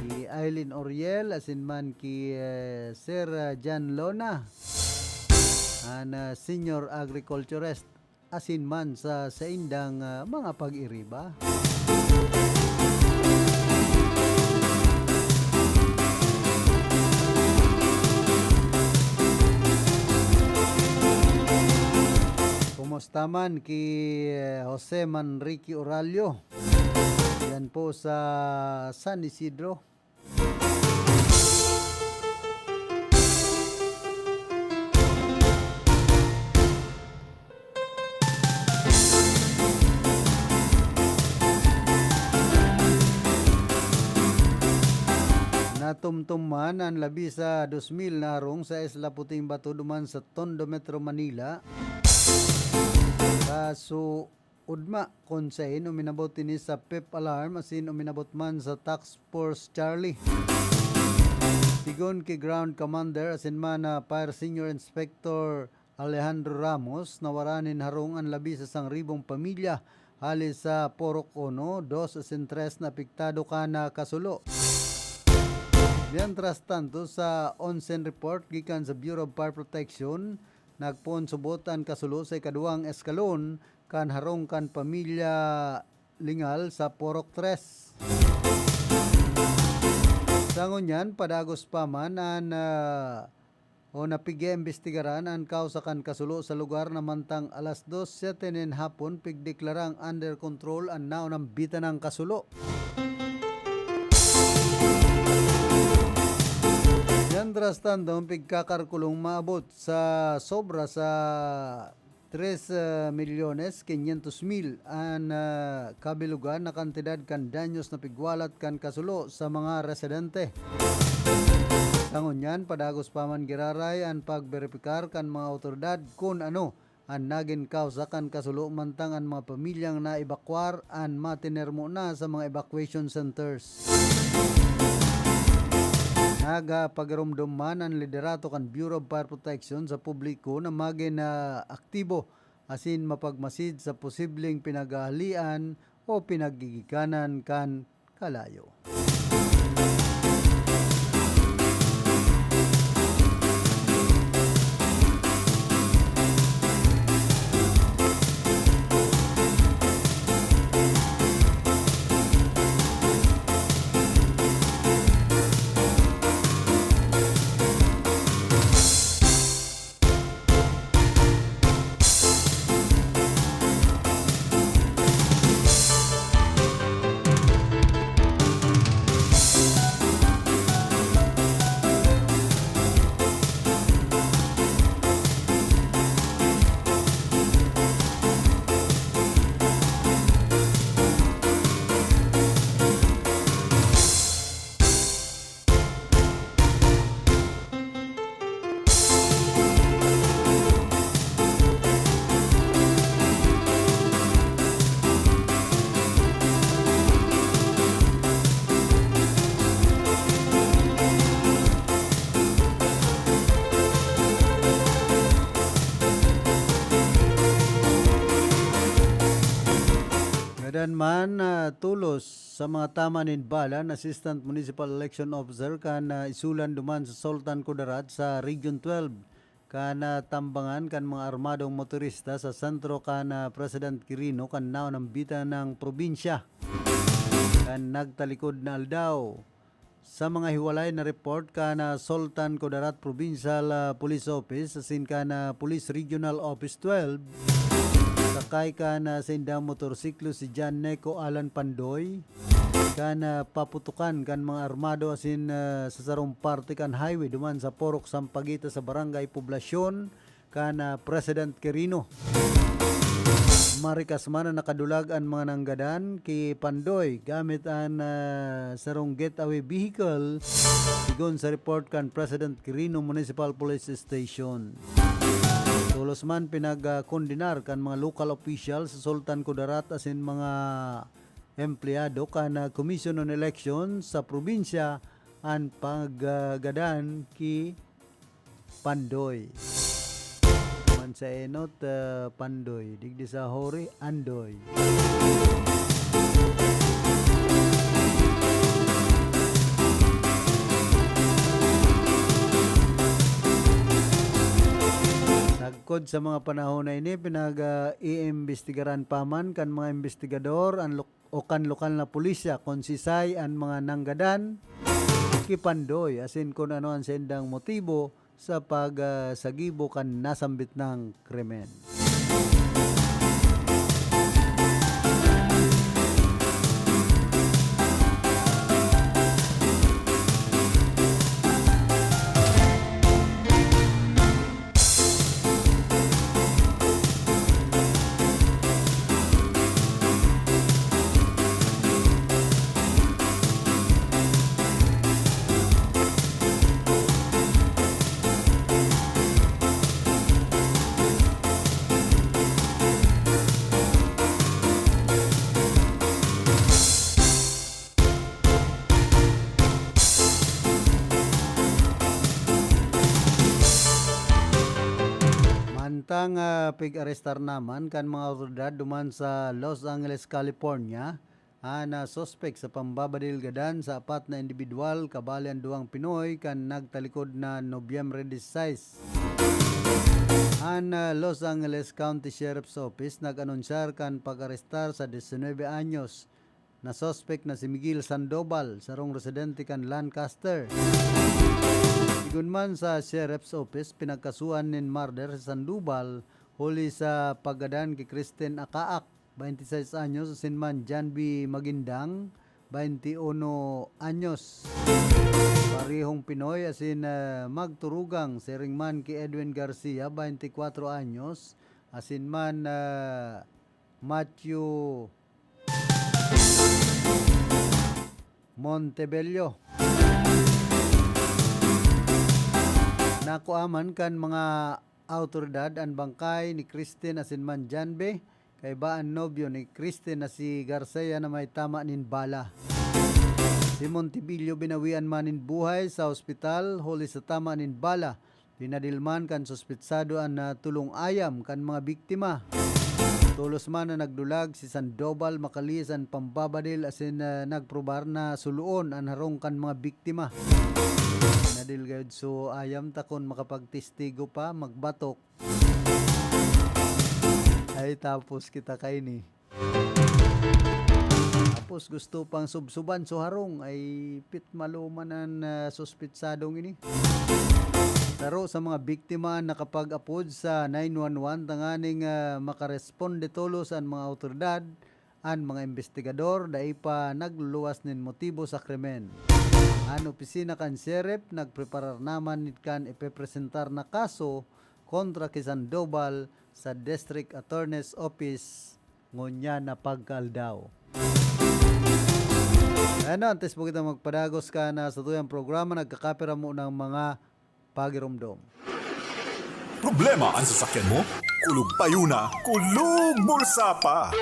Ki Eileen Oriel, asin man ki, uh, Sir, uh, Jan Lona, an, ah, senior agriculturist, asin man sa saindang, ah, mga pag-iriba. Kumusta man ki, eh, Jose Manrique Oralio? Yan po sa San Isidro. Natumtuman an labi sa dos mil na harong sa Isla Puting Bato duman sa Tondo, Metro Manila. Kaso, ugma, kun saen uminabot ini sa PEP alarm asin uminabot man sa Task Force Charlie. Sigon ki Ground Commander asin man na Fire Senior Inspector Alejandro Ramos, nawara nin harong an labi sa sarong pamilya hali sa Purok Uno, Dos asin Tres na apektado kan kasulo. Mientras tanto, sa onsen report gikan sa Bureau of Fire Protection, nagpoon subot an kasulo sa ikaduwang eskalon kan harong kan pamilya Lingal sa Purok Tres. Sa ngunyan, padagos pa man an, ah, o napigya imbestigaran an kausa kan kasulo sa lugar na mantang alas dos siyete nin hapon pigdeklarang under control an naunang bitanang kasulo. Mientras tanto, pigkakalkulong maabot sa sobra sa tres, ah, milyones quinientos mil an, ah, kabilugan na kantidad kan danyos na pigwalat kan kasulo sa mga residente. Sa ngunyan, padagos pa man giraray an pagberipikar kan mga awtoridad kun ano an nagin kausa kan kasulo, mantang an mga pamilyang naebakwar an matenermo na sa mga evacuation centers. Nagpagiromdom man an liderato kan Bureau of Fire Protection sa publiko na magin, ah, aktibo asin mapagmasid sa posibleng pinaghahalian o pinaggigikanan kan kalayo. Gadan man, ah, tolos sa mga tama nin bala an Assistant Municipal Election Officer kan, ah, Isulan duman sa Sultan Kudarat sa Region twelve, kan, ah, tambangan kan mga armadong motorista sa sentro kan, ah, President Quirino kan naonambitan na probinsya kan nagtalikod na aldaw. Sa mga hiwalay na report kan, ah, Sultan Kudarat Provincial, ah, Police Office asin kan, ah, Police Regional Office twelve, sakay kan, ah, saindang motorsiklo si John Neco Alan Pandoy, kan, ah, paputukan kan mga armado asin, ah, sa sarong parte kan highway duman sa Purok Sampaguita sa Barangay Poblacion, kan, ah, President Quirino. Marikas man na nakadulag an mga nanggadan ki Pandoy gamit an, ah, sarong getaway vehicle, sigon sa report kan President Quirino Municipal Police Station. Tolos man pinag, ah, kondenar kan mga local officials sa Sultan Kudarat asin mga empleyado kan, ah, Commission on Election sa probinsya an paggadan ki Pandoy. Man sa enot, ah, Pandoy. Digdi sa Hori, Andoy. Sagkod sa mga panahon na ini, pinag, ah, iimbestigaran pa man kan mga imbestigador an lok-, o kan lokal na pulisya kun sisay an mga nanggadan ki Pandoy asin kun ano an saindang motibo sa pag, ah, sagibo kan nasambit nang krimen. Mantang, ah, pig-arestar naman kan mga awtoridad duman sa Los Angeles, California, an, ah, suspek sa pambabadil gadan sa apat na indibidwal, kabali an duwang Pinoy, kan nagtalikod na Nobyembre disisais. An, ah, Los Angeles County Sheriff's Office nag-anunsyar kan pag-arestar sa diecinuebe anyos na suspek na si Miguel Sandoval, sarong residente kan Lancaster. Sigon man sa Sheriff's Office, pinagkasuhan nin murder si Sandoval huli sa paggadan ki Kristen Akaak, bainti sais anyos, asin man Janvi Magindang, bainti uno anyos. Parehong Pinoy asin, ah, magturugang, siring man ki Edwin Garcia, bainti kwatro anyos, asin man, ah, Matthew Montebello. Nakua man kan mga awtoridad an bangkay ni Kristen asin man Janvi, kaiba an nobyo ni Kristen na si Garcia na may tama nin bala. Si Montebello binawian man nin buhay sa ospital huli sa tama nin bala. Pinadil man kan suspetsado an, ah, tulong ayam kan mga biktima. Tolos man na nagdulag si Sandoval makalihis an pambabadil asin, ah, nagprobar na suloon an harong kan mga biktima. Nadil gayod so ayam ta kun makapagtestigo pa, magbatok. Ay, tapos kita kaini. Tapos gusto pang subsuban so harong, ay pit maluman an, ah, suspetsadong ini. Saro sa mga biktima an nakapag-apod sa nine one one tanganing, ah, makaresponde tolos an mga awtoridad. An mga imbestigador dai pa nagluluwas nin motibo sa krimen. An opisina kan sheriff nagpreparar naman kan ipepresentar na kaso kontra ki Sandoval sa District Attorney's Office ngunyan na pagkaaldaw. Ano, antes po kita magpadagos kan satuyang programa, nagkakapira mo ng mga pagiromdom. Problema ang sasakyan mo? Kulog payo na, kulog bulsa pa!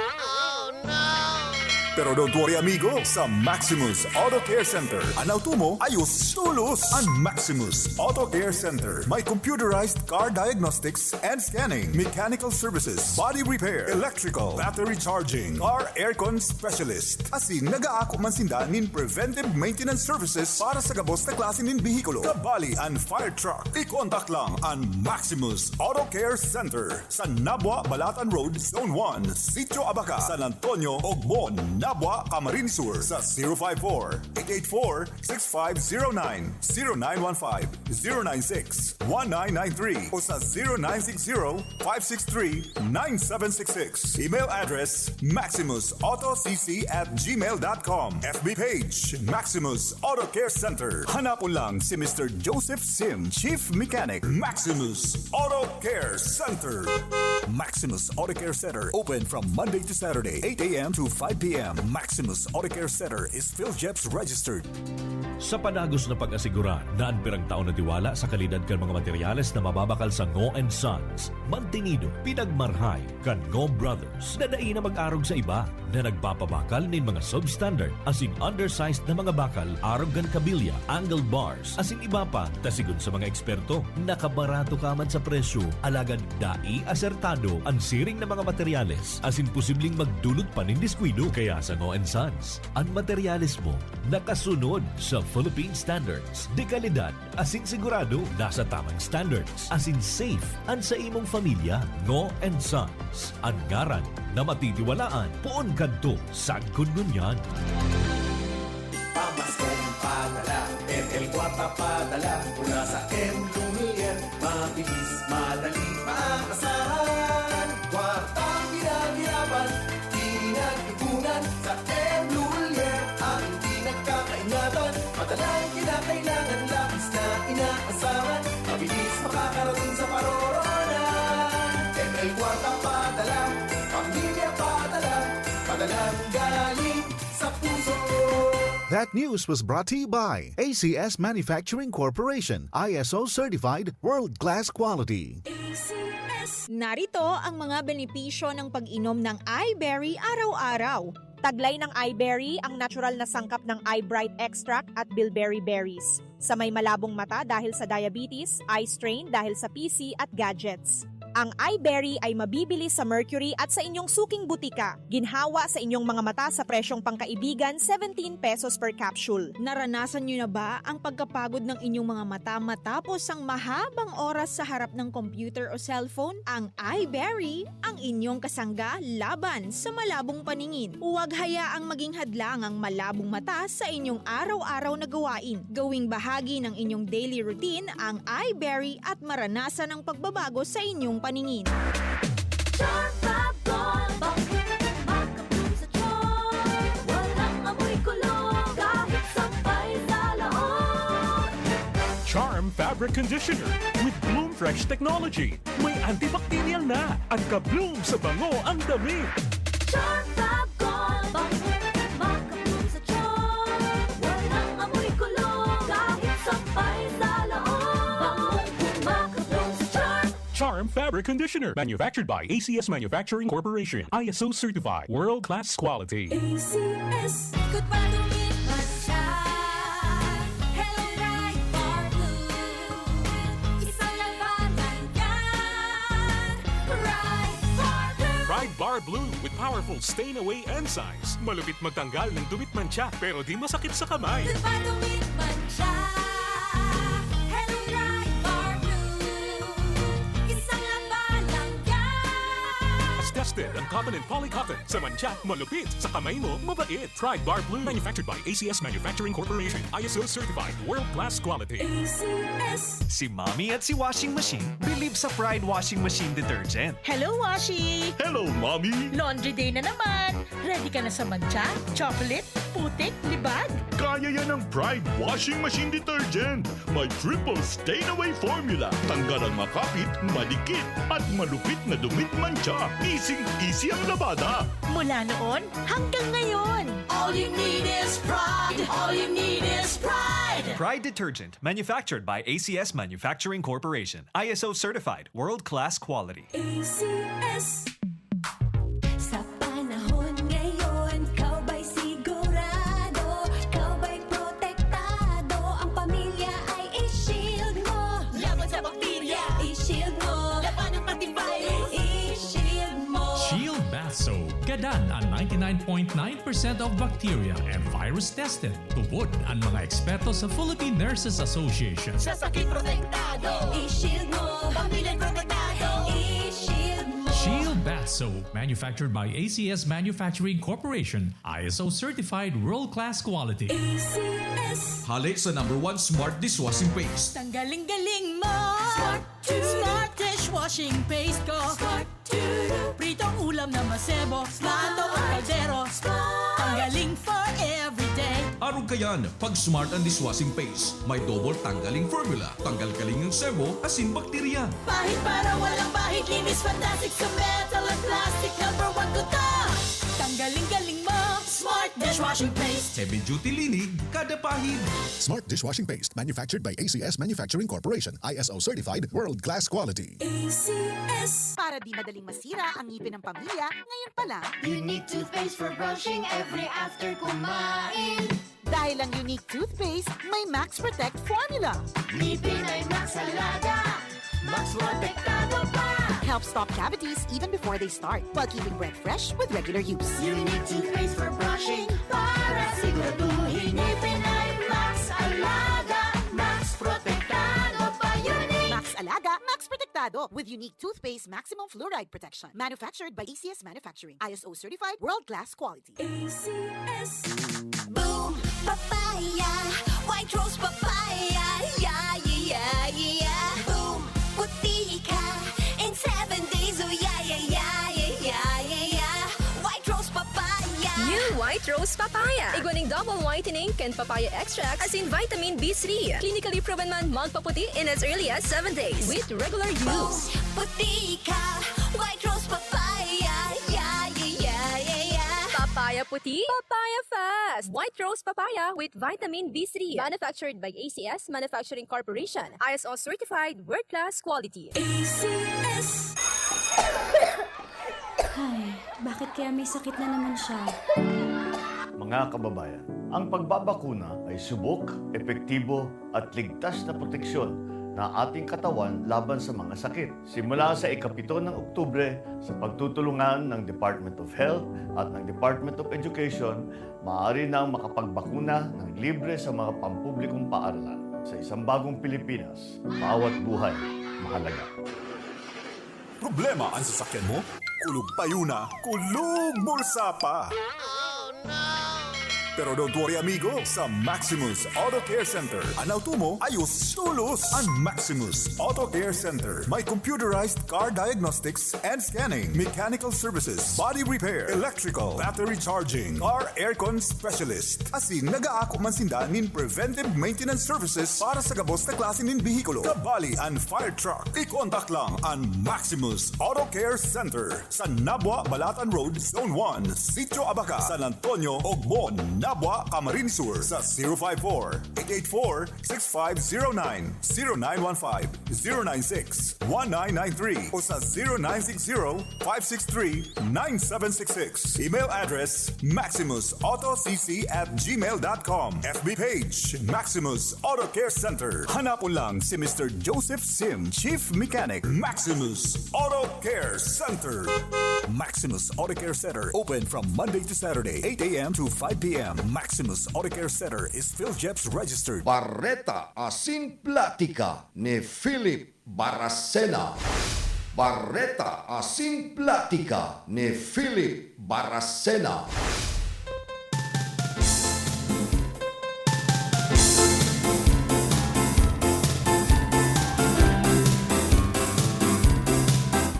Pero don't worry, amigo, sa Maximus Auto Care Center, an auto mo ayos tolos. An Maximus Auto Care Center may computerized car diagnostics and scanning, mechanical services, body repair, electrical, battery charging, car aircon specialist. Asin nag-aako man sinda nin preventive maintenance services para sa gabos na klase nin behikulo, kabali an fire truck. I-contact lang an Maximus Auto Care Center sa Nabua, Balatan Road, Zone one, Sitio Abaca, San Antonio, Ogmon, Nabua, Camarines Sur sa zero five four, eight eight four, six five zero nine, zero nine one five, zero nine six, one nine nine three o sa zero nine six zero, five six three, nine seven six six. Email address, maximus auto c c at gmail dot com. F B page, Maximus Auto Care Center. Hanapon lang si Mister Joseph Sim, Chief Mechanic, Maximus Auto Care Center. Maximus Auto Care Center, open from Monday to Saturday, eight a m to five p m. Maximus Auto Care Center is PhilGEPS registered. Sa padagos na pag-asigurar na an pirang taon na tiwala sa kalidad kan mga materyales na mababakal sa Ngo and Sons, mantinido, pinagmarhay kan Ngo Brothers na dai na mag-arog sa iba na nagpapabakal nin mga substandard asin undersized na mga bakal, arog kan kabilya, angle bars, asin iba pa. Ta sigon sa mga eksperto, nakabarato ka man sa presyo, alagad dai asertado an siring na mga materyales asin posibleng magdulot pa nin diskuido. Kaya sa Ngo and Sons, an materyales mo nakasunod sa Philippine standards de kalidad asin sigurado nasa tamang standards asin safe an sa imong pamilya. Ngo and Sons, an ngaran na matitiwalaan poon kadto sagkod ngunyan. Pamaskong padala, M L Kwarta padala, mula sa M Lumiere, mabilis, madali, maasahan. Kwartang pinaghirapan, pinag-ipunan, sa M Lumiere, aking pinagkakaingatan. Madalang kinakailangan, labis na inaasahan, mabilis makakarating sa paroroonan. M L Kwarta padala, pamilya padala, padalang galing sa puso. That news was brought to you by A C S Manufacturing Corporation, I S O certified, world-class quality. A C S. Narito ang mga benepisyo ng pag-inom ng iBerry araw-araw. Taglay ng iBerry ang natural na sangkap ng iBright extract at bilberry berries. Sa may malabong mata dahil sa diabetes, eye strain dahil sa P C at gadgets. Ang iBerry ay mabibili sa Mercury at sa inyong suking butika. Ginhawa sa inyong mga mata sa presyong pangkaibigan, seventeen pesos per capsule. Naranasan nyo na ba ang pagkapagod ng inyong mga mata matapos ang mahabang oras sa harap ng computer o cellphone? Ang iBerry, ang inyong kasangga laban sa malabong paningin. Huwag hayaang maging hadlang ang malabong mata sa inyong araw-araw na gawain. Gawing bahagi ng inyong daily routine ang iBerry at maranasan ang pagbabago sa inyong paningin. Charm Fab Gold, bakit makapul sa charm? Walang amoy kulog, kahit sampay sa laot. Charm Fabric Conditioner with Bloom Fresh Technology. May antibacterial na at ka-bloom sa bango ang damit. Charm Fab Gold, bakit makapul sa charm? Walang amoy kulog, kahit sampay sa laot. Bangong makapul sa charm. Charm Fabric Conditioner, manufactured by A C S Manufacturing Corporation, I S O certified, world-class quality. A C S. Ikot pa, dumit man siya. Hello, Pride Bar Blue. Isang labanan yan. Pride Bar Blue. Pride Bar Blue with powerful stain away enzymes. Malupit magtanggal ng dumit mantsa, pero di masakit sa kamay. Ikot pa, dumit man siya. Hello, Pride Bar Blue. Isang labanan yan. Tested ang cotton and poly cotton. Sa mantsa, malupit. Sa kamay mo, mabait. Pride Bar Blue. Manufactured by A C S Manufacturing Corporation. I S O certified. World class quality. A C S. Si Mommy at si Washing Machine believe sa Pride Washing Machine Detergent. Hello, Washi! Hello, Mommy! Laundry day na naman! Ready ka na sa mantsa, chocolate, putik, libag? Kaya yan ng Pride Washing Machine Detergent! May triple stain away formula. Tanggal ang makapit, madikit, at malupit na dumit mantsa. Easy-easy ang labada. Mula noon hanggang ngayon. All you need is Pride. All you need is Pride. Pride Detergent, manufactured by A C S Manufacturing Corporation. I S O certified, world-class quality. A C S. Sa panahon ngayon, kaway Dan ang ninety-nine point nine percent of bacteria and virus tested. Tubod ang mga eksperto sa Philippine Nurses Association. Sa sakit protektado, i-shield mo. Pamilya protektado, i-shield mo. Shield Bath Soap, manufactured by A C S Manufacturing Corporation, I S O certified world-class quality. A C S. Hali sa number one smart dishwashing paste. Tanggaling galing mo. Smart, smart dishwashing paste ko. Smart, pritong ulam na masebo. Plato at kaldero. Tanggaling for everyday. Arog kayan, pag smart ang dishwashing paste. May double tanggaling formula. Tanggal galing ang sebo, asin bakterya. Pahid para walang bahid. Linis fantastic sa metal at plastic. Number one ko to. Tanggaling galing mo. Smart dishwashing paste. Heavy duty linig, kada pahid. Smart dishwashing paste, manufactured by A C S Manufacturing Corporation, I S O certified, world-class quality. A C S. Para di madaling masira ang ngipin ng pamilya, ngayon pa lang. Unique toothpaste for brushing every after kumain. Dahil ang Unique Toothpaste may Max Protect Formula. Ngipin ay Max Alaga. Max Protektado pa. Helps stop cavities even before they start, while keeping breath fresh with regular use. Unique toothpaste for brushing para siguraduhin ngipin ay Max Alaga. Max Protektado pa. Unique. Max Alaga, Max Protektado with Unique Toothpaste Maximum Fluoride Protection. Manufactured by A C S Manufacturing. I S O certified, world-class quality. A C S. Boom! Papaya! White Rose Papaya! Yeah, yeah, yeah, yeah! Boom! Puti ka in seven days! Oh, yeah, yeah, yeah, yeah, yeah, yeah! White Rose Papaya! New White Rose Papaya. Igwa ning double whitening kan papaya extract asin vitamin B three. Clinically proven man magpaputi in as early as seven days with regular use. Puti ka! White Rose Papaya! Yeah, yeah, yeah, yeah, yeah! Papaya puti, papaya fast. White Rose Papaya with vitamin B three. Manufactured by A C S Manufacturing Corporation. I S O certified, world-class quality. A C S. Ay, bakit kaya may sakit na naman siya? Mga kababayan, ang pagbabakuna ay subok, epektibo at ligtas na proteksyon na ating katawan laban sa mga sakit. Simula sa ikapito ng Oktubre, sa pagtutulungan ng Department of Health at ng Department of Education, maaari nang makapagbakuna ng libre sa mga pampublikong paaralan. Sa isang bagong Pilipinas, bawat buhay mahalaga. Problema an sasakyan mo? Kulog payo na, kulog bulsa pa! Pero don't worry, amigo, sa Maximus Auto Care Center, an auto mo ayos tolos. An Maximus Auto Care Center may computerized car diagnostics and scanning, mechanical services, body repair, electrical, battery charging, car aircon specialist. Asin nagaako man sinda nin preventive maintenance services para sa gabos na klase nin behikulo, kabali an fire truck. I-contact lang an Maximus Auto Care Center sa Nabua, Balatan Road, Zone one, Sitio Abaca, San Antonio, Ogmon, Nabua, Camarines Sur, sa zero five four, eight eight four, six five zero nine, zero nine one five, zero nine six, one nine nine three o sa zero nine six zero, five six three, nine seven six six. Email address, maximus auto c c at gmail dot com. F B page, Maximus Auto Care Center. Hanapon lang si Mister Joseph Sim, Chief Mechanic, Maximus Auto Care Center. Maximus Auto Care Center, open from Monday to Saturday, eight a.m. to five p.m. Maximus Auto Care Center is PhilGEPS registered. Bareta asin platika ni Philip Baracena. Bareta asin platika ni Philip Baracena.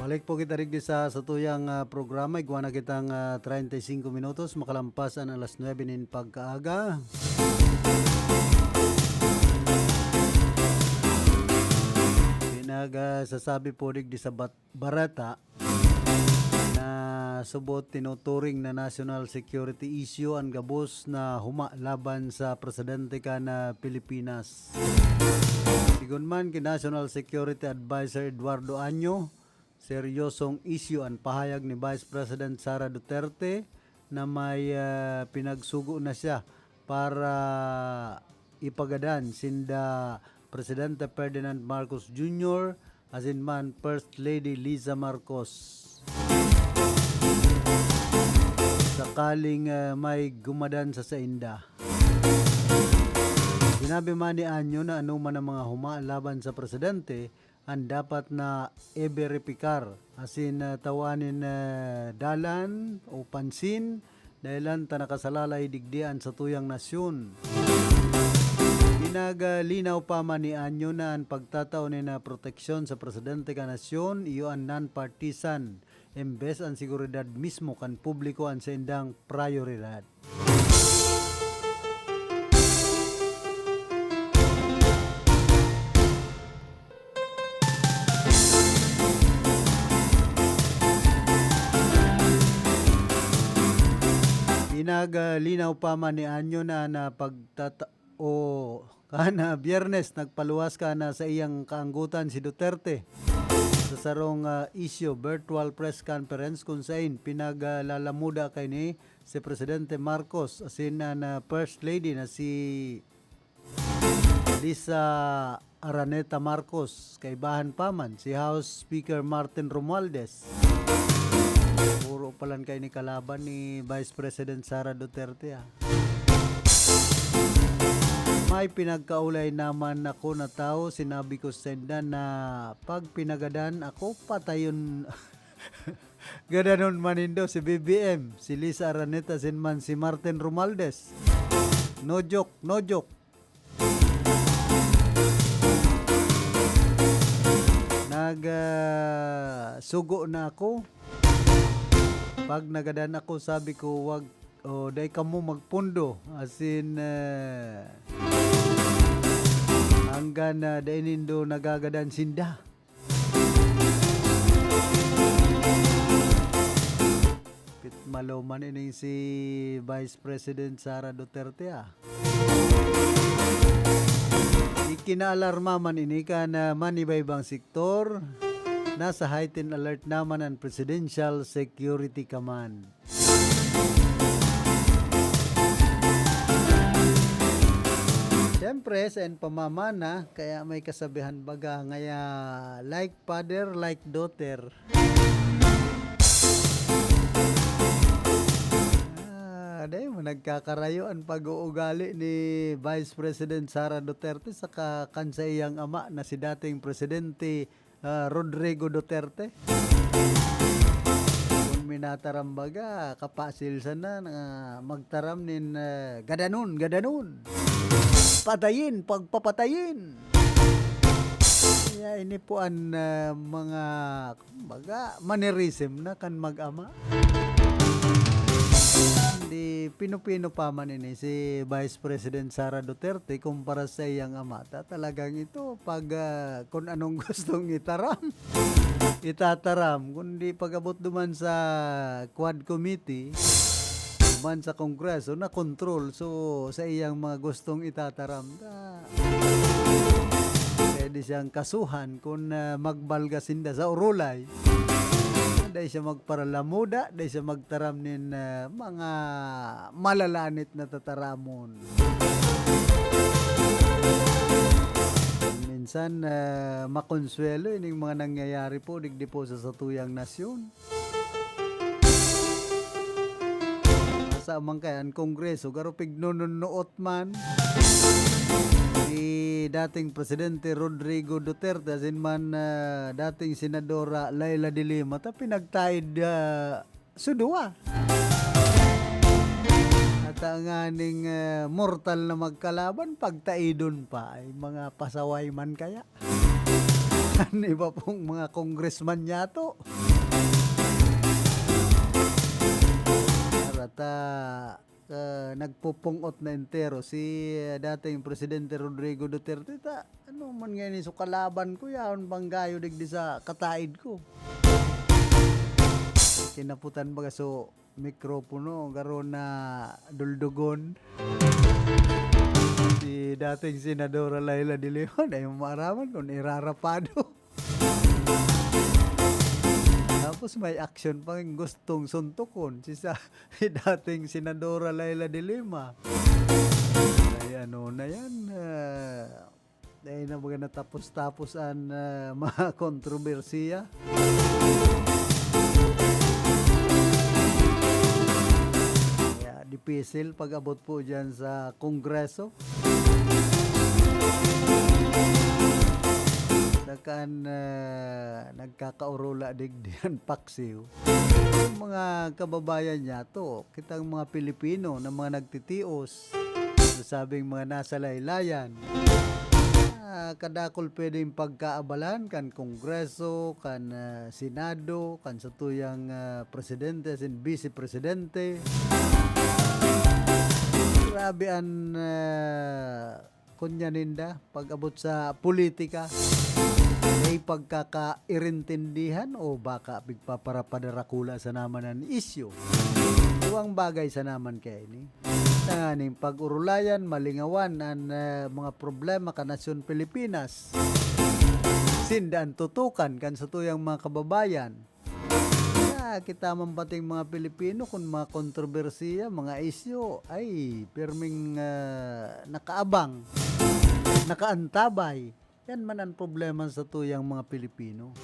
Balik po kita digdi sa satuyang, ah, programa. Igwa na kitang, ah, treinta y cinco minutos makalampas an alas nuebe nin pagkaaga. Pinag, ah, sasabi po digdi sa bat-, bareta na subot tinuturing na national security issue an gabos na huma laban sa presidente kan Pilipinas. Sigon man ki National Security Adviser Eduardo Año, seryosong isyu an pahayag ni Vice President Sara Duterte na may, ah, pinagsugo na siya para ipagadan sinda Presidente Ferdinand Marcos Junior asin man First Lady Liza Marcos. sakaling, ah, may gumadan sa sainda. Sinabi man ni Anyo na anoman ang mga huma laban sa presidente, an dapat na iberipikar, asin, ah, tawanin, ah, dalan o pansin, dahelan ta nakasalalay digdi an satuyang nasyon. Pinagalinaw pa man ni Anyo na an pagtatao nin, ah, proteksyon sa presidente kan nasyon iyo an non-partisan, embes an seguridad mismo kan publiko an saindang prayoridad. Pinagalinaw pa man ni Anyo na, na pagtata-, o, kan, ah, Biyernes, nagpaluwas kan, ah, saiyang kaanggotan si Duterte sa sarong, ah, isyu, virtual press conference, kun sain pinaglalamuda kaini si Presidente Marcos asin an, ah, First Lady na si Liza Araneta Marcos, kaibahan pa man si House Speaker Martin Romualdez. Puro palan kaini kalaban ni Vice President Sara Duterte, ah. May pinagkaulay naman ako na tawo, sinabi ko sa sinda na pag pinagadan ako, patayon, gadanon man nindo si B B M, si Liza Araneta, asin man si Martin Romualdez. No joke, no joke. Nag, ah, sugo na ako. Pag nagadan ako, sabi ko, "Wag, o, dai kamo magpundo." As in, eh, hanggan na dai nindo nagagadan sinda. Pitmalo man ining si Vice President Sara Duterte, ah. Ikinaalarma man ini kan, ah, manibaybang sektor na sa heightened alert naman ang Presidential Security Command. Siyempre, sa pamamana, kaya may kasabihan baga, ngaya, "Like father, like daughter." Ah, dai man nagkakarayo an pag-uugali ni Vice President Sara Duterte saka kan saiyang ama na si dating Presidente, ah, Rodrigo Duterte. Kun minataram baga, kapasil sana na magtaram nin, ah, gadanon, gadanon. Patayin, pagpapatayin. Kaya ini po an, ah, mga, kumbaga, mannerism na kan mag-ama. Hindi, pino-pino pa man ini si Vice President Sara Duterte kumpara sa iyang ama. Ta-, talagang ito, pag, ah, kung anong gustong itaram, itataram. Kundi pag-abot duman sa Quad Committee, duman sa Kongreso, na control. So, sa iyang mga gustong itataram, ta-, pwede siyang kasuhan kun, ah, magbalga sinda sa urulay. Dai siya magparalamuda, dai siya magtaram nin, ah, mga malalanit na tataramon. Minsan, ah, makonsuwelo ining mga nangyayari po digdi po sa satuyang nasyon. Sa man kaya an Kongreso, garo pignununuot man ni dating Presidente Rodrigo Duterte, asin man, ah, dating Senadora Leila de Lima, ta pinagtaid, ah, suduwa. At ang aning, ah, mortal na magkalaban, pagtaidon pa. Ay, mga pasaway man kaya? An iba pong mga congressman niyato. Para ta, ah, nagpupung-ot na entero si, ah, dating Presidente Rodrigo Duterte, ta, ano man ngayon so kalaban ko, yaon bang gayo digdi sa kataid ko? Kinaputan baga so mikropono, garo na duldugon. Si dating Senadora Leila de Lima, dai mo maaraman kun irarapado. Tapos may action pa, gustong suntokon si sa, si dating Senadora Leila de Lima. Ay, ano na yan? Ah, Dai na baga natapos-tapos an, ah, mga kontrobersiya. dipisil pag-abot po diyan sa Kongreso. Saka an, ah, nagkakaurula digdi an paksiw. Yung mga kababayan niya to, kitang mga Pilipino na mga nagtitios, masasabing mga nasa laylayan. Ah, kadakul pwedeng pagkaabalahan kan Kongreso, kan, ah, Senado, kan satuyang, ah, presidente, asin bise presidente. Grabe an, ah, kunya ninda, pag-abot sa politika. May pagkakairintindihan o baka pigpaparapadara kula sana man an isyu. Duwang bagay sana man kaya ini. Tanganing pag-urulayan, malingawan an, ah, mga problema kan nasyon Pilipinas. Sinda an tutukan kan satuyang mga kababayan. Kaya kita man pating mga Pilipino, kun mga kontrobersiya, mga isyu, ay, pirming, ah, nakaabang, nakaantabay. Yan man an problema sa tuyang mga Pilipino.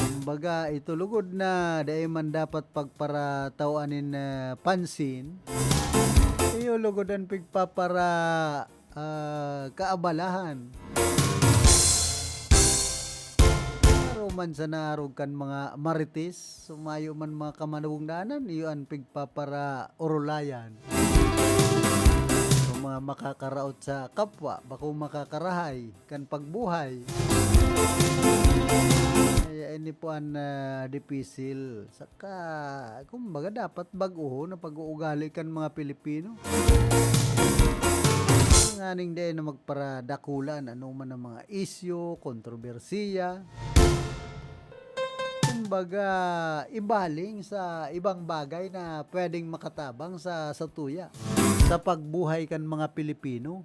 Kumbaga, ito lugod na dai man dapat pagparataw-an nin, ah, pansin. Iyo lugod an pigpapara, ah, kaabalahan. Aro man sana arog kan mga marites, sumayo man mga kamanugdanan, iyo an pigpaparaurulayan. Kung mga makakaraot sa kapwa, bako makakarahay kan pagbuhay. Kaya ini po an, ah, dipisil. Saka, kumbaga, dapat bag-ohon na pag-uugali kan mga Pilipino. Nganing dai na magparadakula an anoman na mga isyu, kontrobersiya. Kumbaga, ibaling sa ibang bagay na pwedeng makatabang sa, sa tuya, sa pagbuhay kan mga Pilipino.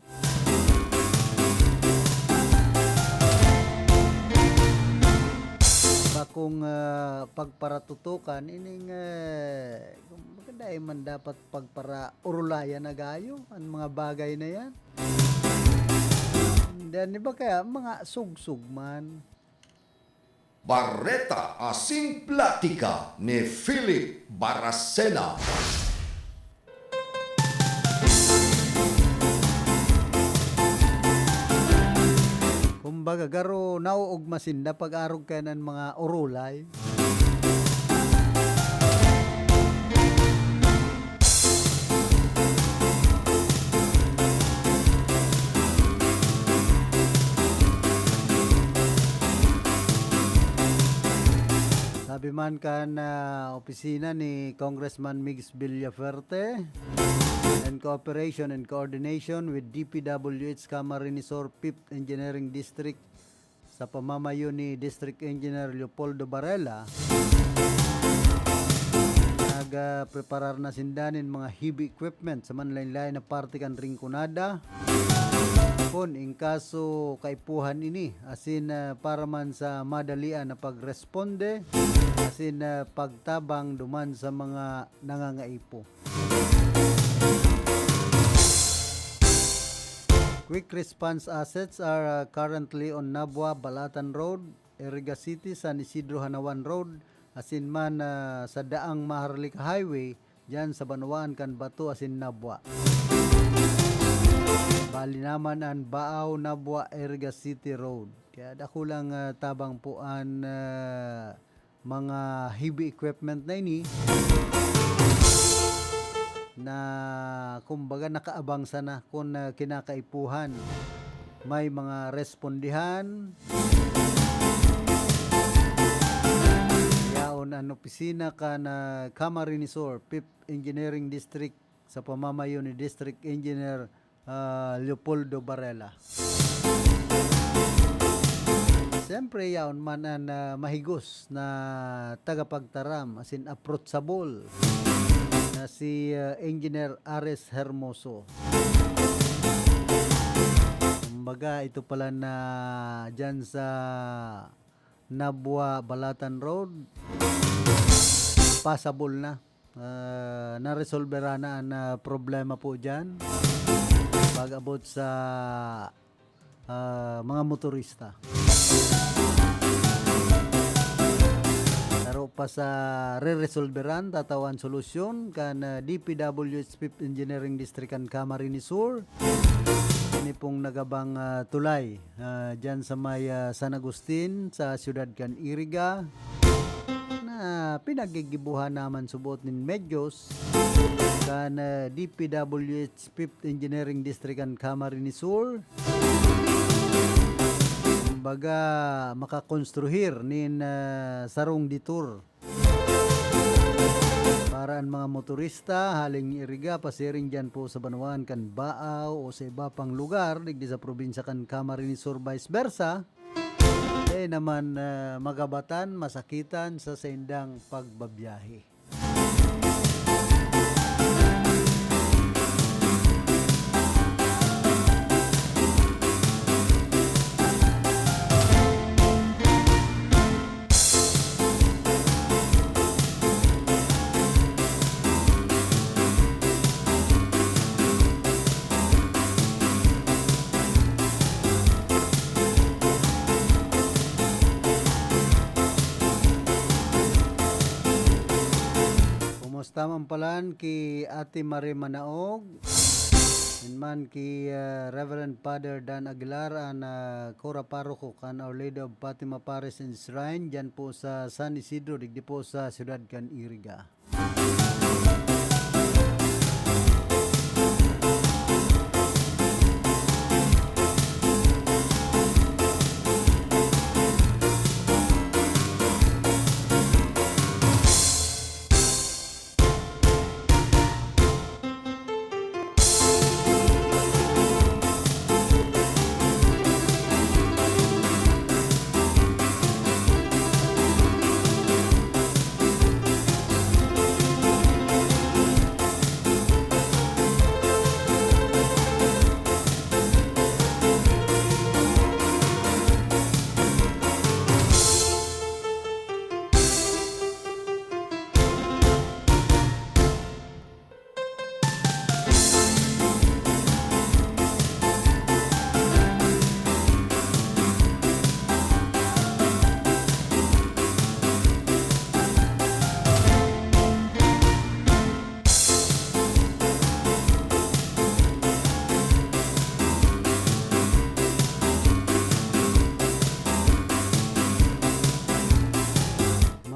Bakong, ah, pagparatutukan, ining, ah, kumbaga, dai man dapat pagparaurulayan na gayo an mga bagay na yan. Then, di ba kaya, mga sugsug man. Bareta asin platika ni Philip Baracena. Kumbaga, garo nauugma sinda pag-arog kaiyan an mga urulay. Sabi man kan, ah, opisina ni Congressman Migs Villafuerte, in cooperation and coordination with D P W H Camarines Sur Fifth Engineering District, sa pamamayo ni District Engineer Leopoldo Barela, nag, ah, preparar na sinda nin mga heavy equipment sa manlain-lain na parte kan Rinconada. Kun in kaso kaipuhan ini, asin, ah, para man sa madalian na pagresponde, asin, ah, pagtabang duman sa mga nangangaipo. Quick response assets are, uh, currently on Nabua, Balatan Road, Iriga City, San Isidro, Hanawan Road, asin man, uh, sa daang Maharlika Highway, diyan sa banwaan kan Bato asin Nabua. Bali naman an Baaw, Nabua, Iriga City Road. Kaya dakulang, uh, tabang po an, uh, mga heavy equipment na ini na, kumbaga, nakaabang sana kun, ah, kinakaipuhan. May mga respondihan. Yaon an opisina kan, ah, Camarines Sur, Fifth Engineering District, sa pamamayo ni District Engineer, ah, Leopoldo Barela. Siyempre, yaon man an, ah, mahigos na tagapagtaram, asin approachable, na si, ah, Engineer Ares Hermoso. Kumbaga, ito pala na diyan sa Nabua, Balatan Road, passable na. Ah, naresolbera na an, ah, problema po diyan pag-abot sa, ah, mga motorista. Pero pa sa reresolberan, tatawan solusyon kan, ah, D P W H Fifth Engineering District kan Camarines Sur. Ini pong nagabang, ah, tulay, ah, dyan sa may, ah, San Agustin, sa siyudad kan Iriga, na pinagigibuhan naman subot nin medyos kan, ah, D P W H Fifth Engineering District kan Camarines Sur. Kumbaga, makakonstruhir nin, ah, sarong detour para an mga motorista haling Iriga, pasiring diyan po sa banwaan kan Baao o sa iba pang lugar digdi sa probinsya kan Camarines Sur, vice versa, eh naman, ah, magabatan, masakitan sa saindang pagbabiyahe. Kumusta man palan ki Ate Marie Manaog, yun man ki, ah, Reverend Father Dan Aguilar, an, ah, Cura Paroko kan Our Lady of Fatima Parish and Shrine, dyan po sa San Isidro, digdi po sa siyudad kan Iriga.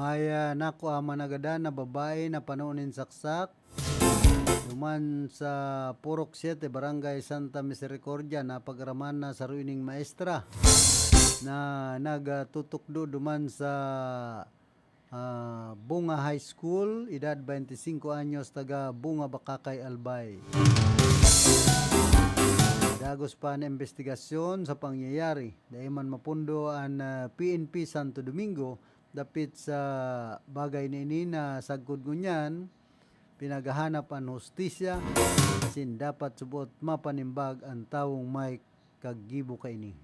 May, ah, nakua man nagadan na babae na pano nin saksak duman sa Purok Siete, Barangay Santa Misericordia, napag-araman na saro ining maestra na nagtutukdo duman sa, ah, Bunga High School, edad twenty-cinco anyos, taga Bunga, Bacacay, Albay. Dagos pa an imbestigasyon sa pangyayari. Dai man mapundo an, ah, P N P Santo Domingo dapit sa bagay na ini na sagkod ngunyan, pinaghahanap an hustisya, asin dapat subot mapanimbag an tawong may kaggibo kaini.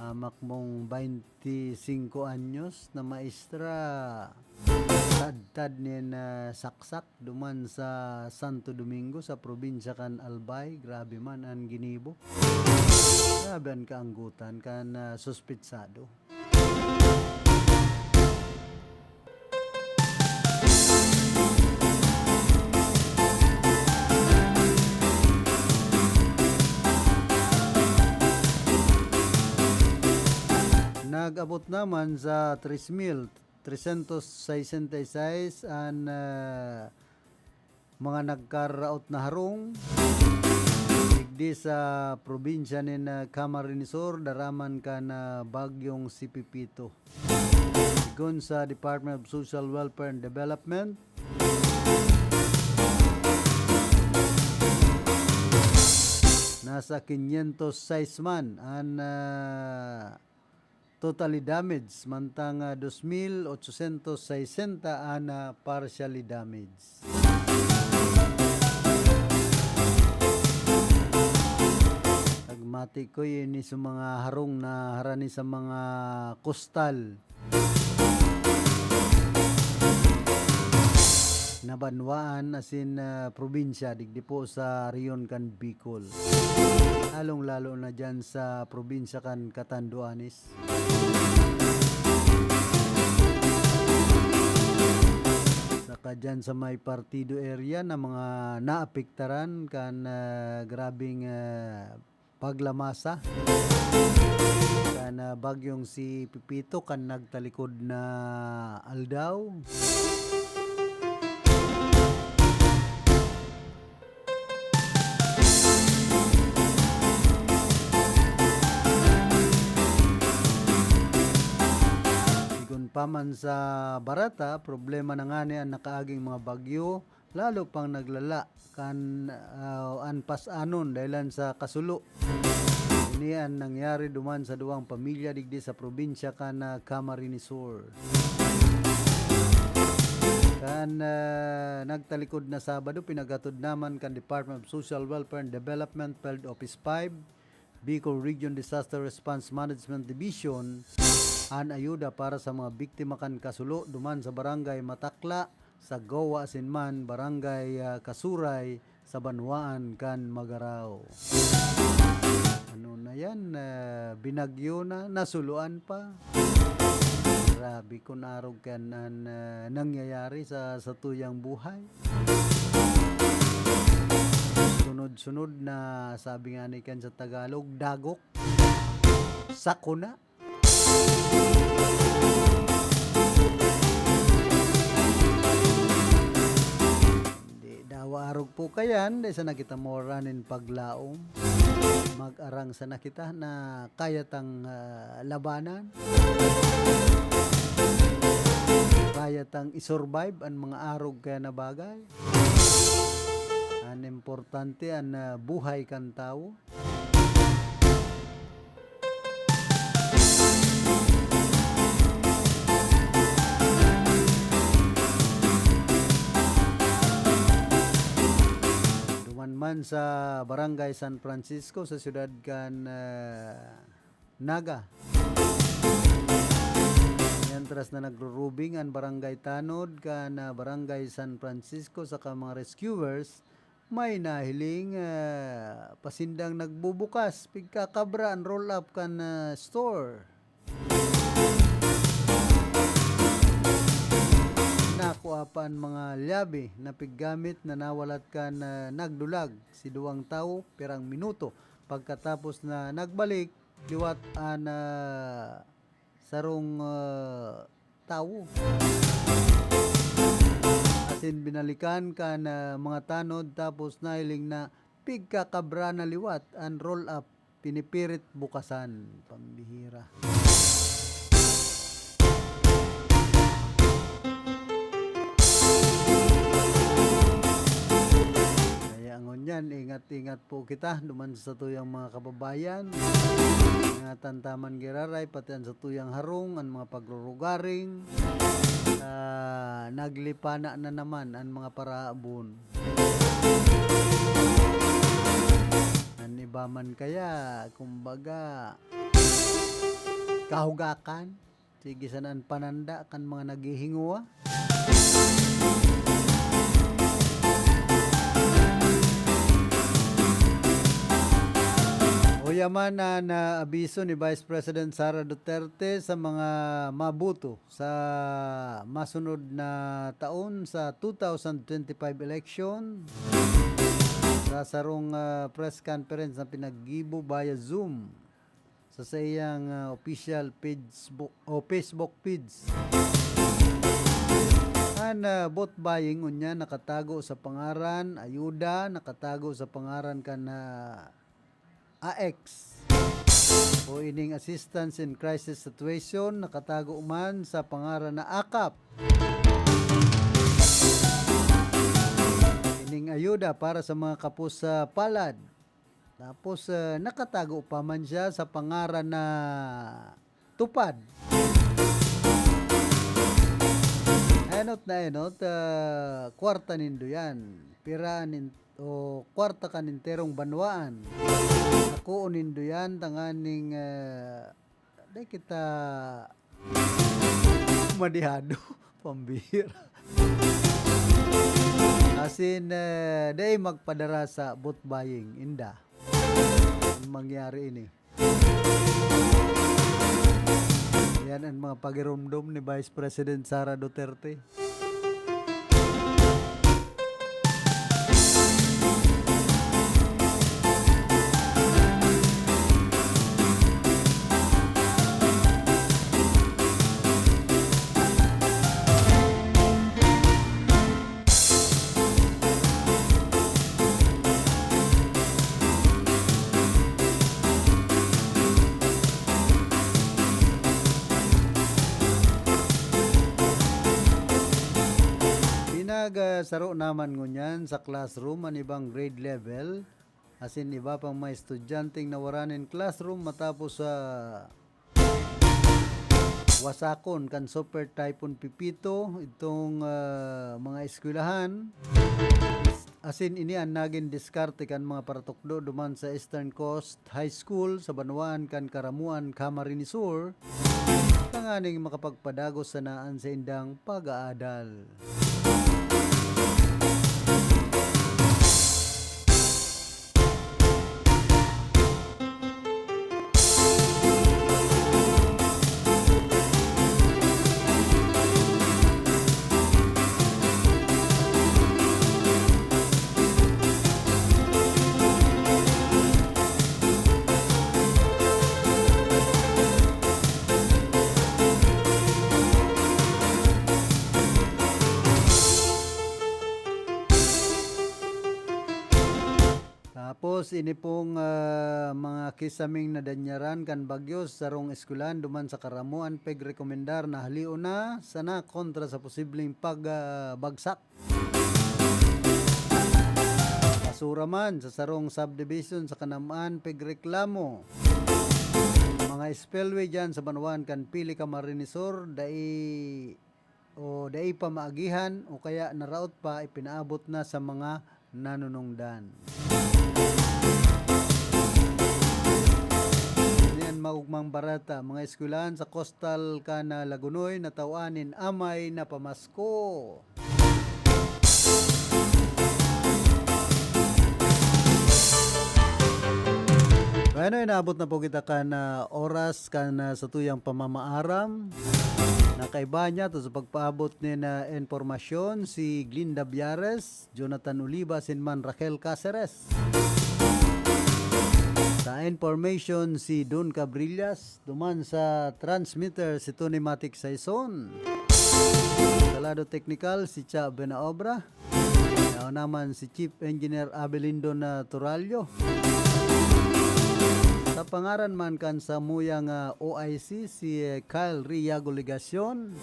Hamak mong baynte singko anyos na maestra, tadtad nin, ah, saksak duman sa Santo Domingo, sa probinsya kan Albay. Grabe man an ginibo. Grabe an kaanggotan kan, ah, suspetsado. Nag-abot naman sa tres mil trescientos sesenta y seis an, ah, mga nagkaraot na harong digdi sa probinsya nin, ah, Camarines Sur, daraman kan, ah, Bagyong Sipipito. Sigon sa Department of Social Welfare and Development, nasa quinientos seis man an, ah, totally damage, mantang, ah, dos mil ochocientos sesenta an, ah, partially damage. Nagmati ko ini sa mga harong na harani sa mga kustal. na banwaan asin, ah, probinsya digdi po sa rehiyon kan Bicol. Lalong-lalo na diyan sa probinsya kan Catanduanes. Saka diyan sa may Partido area na mga naapektaran kan, ah, grabeng, ah, paglamasa kan, ah, bagyong si Pepito kan nagtalikod na aldaw. Sigon pa man sa barata, problema na ngani an nakaaging mga bagyo, lalo pang naglala kan, ah, an pas-anon dahelan sa kasulo. Ini an nangyari duman sa duwang pamilya digdi sa probinsya kan, ah, Camarines Sur. Kan, ah, nagtalikod na Sabado, pinaghatod naman kan Department of Social Welfare and Development, PhilDOFiSP five, Bicol Region Disaster Response Management Division, an ayuda para sa mga biktima kan kasulo duman sa Barangay Matakla, sa Gowa asin man Barangay, ah, Kasuray, sa banwaan kan Magarao. Ano na yan? Ah, binagyo na, nasuloan pa. Grabe kun arog kan an, ah, nangyayari sa satuyang buhay. Sunod-sunod na, sabi nga ni kan sa Tagalog, dagok. Sakuna. Di, dawa arog po kayan, dai sana kita mawara nin paglaom. Mag-arang sana kita na kaya tang, ah, labanan. Kaya tang i-survive an mga arog kaya na bagay. An importante, an, ah, buhay kan tawo. Duman man sa Barangay San Francisco, sa siyudad kan, ah, Naga. Mientras na nagrurubing an Barangay Tanod kan, ah, Barangay San Francisco saka mga rescuers, may nahiling, ah, pa sindang nagbubukas, pigkakabra an roll-up kan, ah, store. Nakua pa an mga lyabe na piggamit na nawalat kan, ah, nagdulag si duwang tawo pirang minuto pagkatapos na nagbalik liwat an, ah, sarong, ah, tawo. Asin binalikan kan, ah, mga tanod tapos nahiling na pigkakabra na liwat an roll-up, pinipirit bukasan. Pambihira. Kaya ngunyan, ingat-ingat po kita duman sa satuyang mga kababayan. Ingatan ta man giraray, pati an satuyang harong, an mga pagrurugaring. Ah, naglipana na naman an mga parahabon. An iba man kaya, kumbaga, kahugakan. Sige sana an pananda kan mga naghihinguwa. Uya man an, ah, abiso ni Vice President Sara Duterte sa mga maboto sa masunod na taon sa two thousand twenty-five election sa sarong, ah, press conference na pinaggibo via Zoom sa saiyang, ah, official Facebook o Facebook page. An, ah, vote buying unya nakatago sa pangaran, ayuda, nakatago sa pangaran kan, ah, A X o ining Assistance in Crisis Situation, nakatago man sa pangaran na akap. Ining ayuda para sa mga kapos sa palad. Tapos, ah, nakatago pa man siya sa pangaran na tupad. Enot na enot, ah, kwarta nindo yan. Pira nin-, o kwarta kan enterong banwaan. Akoon nindo yan, tanganing, ah, di kita madihado. Pambihira. Asin, eh, dai magpadara sa vote buying, inda. Ang mangyari ini. Yan ang mga pagirumdom ni Vice President Sara Duterte. Pinag, ah, saro naman ngunyan sa classroom an ibang grade level, asin iba pang mga estudyanteng nawara nin classroom matapos sa wasakon kan Super Typhoon Pepito itong, ah, mga eskwelahan. Asin ini an nagin diskarte kan mga paratukdo duman sa Eastern Coast High School sa banwaan kan Caramoan, Camarines Sur, tanganing makapagpadagos sana an saindang pag-aadal. Tapos, ini pong, ah, mga kisaming nadanyaran kan bagyo sa sarong eskwelahan duman sa Caramoan, pigrekomendar na halion na sana kontra sa posibleng pag, ah, bagsak. Basura man sa sarong subdivision sa Caramoan, pigreklamo. Mga spillway dyan sa banwaan kan Pili, Camarines Sur, dai o dai pa maagihan o kaya naraot pa, ipinaabot na sa mga nanunungdan. Yan, maugmang bareta, mga eskwelahan sa Coastal kan Lagonoy, nataw-an nin amay na pamasko. Bueno, inaabot na po kita kan, ah, oras kan, ah, satuyang pamamaaram. Nakaiba niya to sa pagpaabot nin, ah, impormasyon si Glinda Biares, Jonathan Oliva, asin man Raquel Caceres. Sa information, si Don Cabrillas, duman sa transmitter, si Tony Matic Saison. Sa lado teknikal, si Cha Benaobra. Yaon naman si Chief Engineer Abelindo na Turalyo. Sa pangaran man kan samuyang, ah, O I C, si, eh, Kyle Riago Legacion.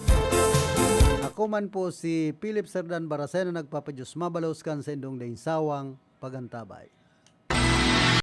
Ako man po si Philip Serdan Barasena, nagpapadiyos mabalos kan sa indong daing sawang pagantabay.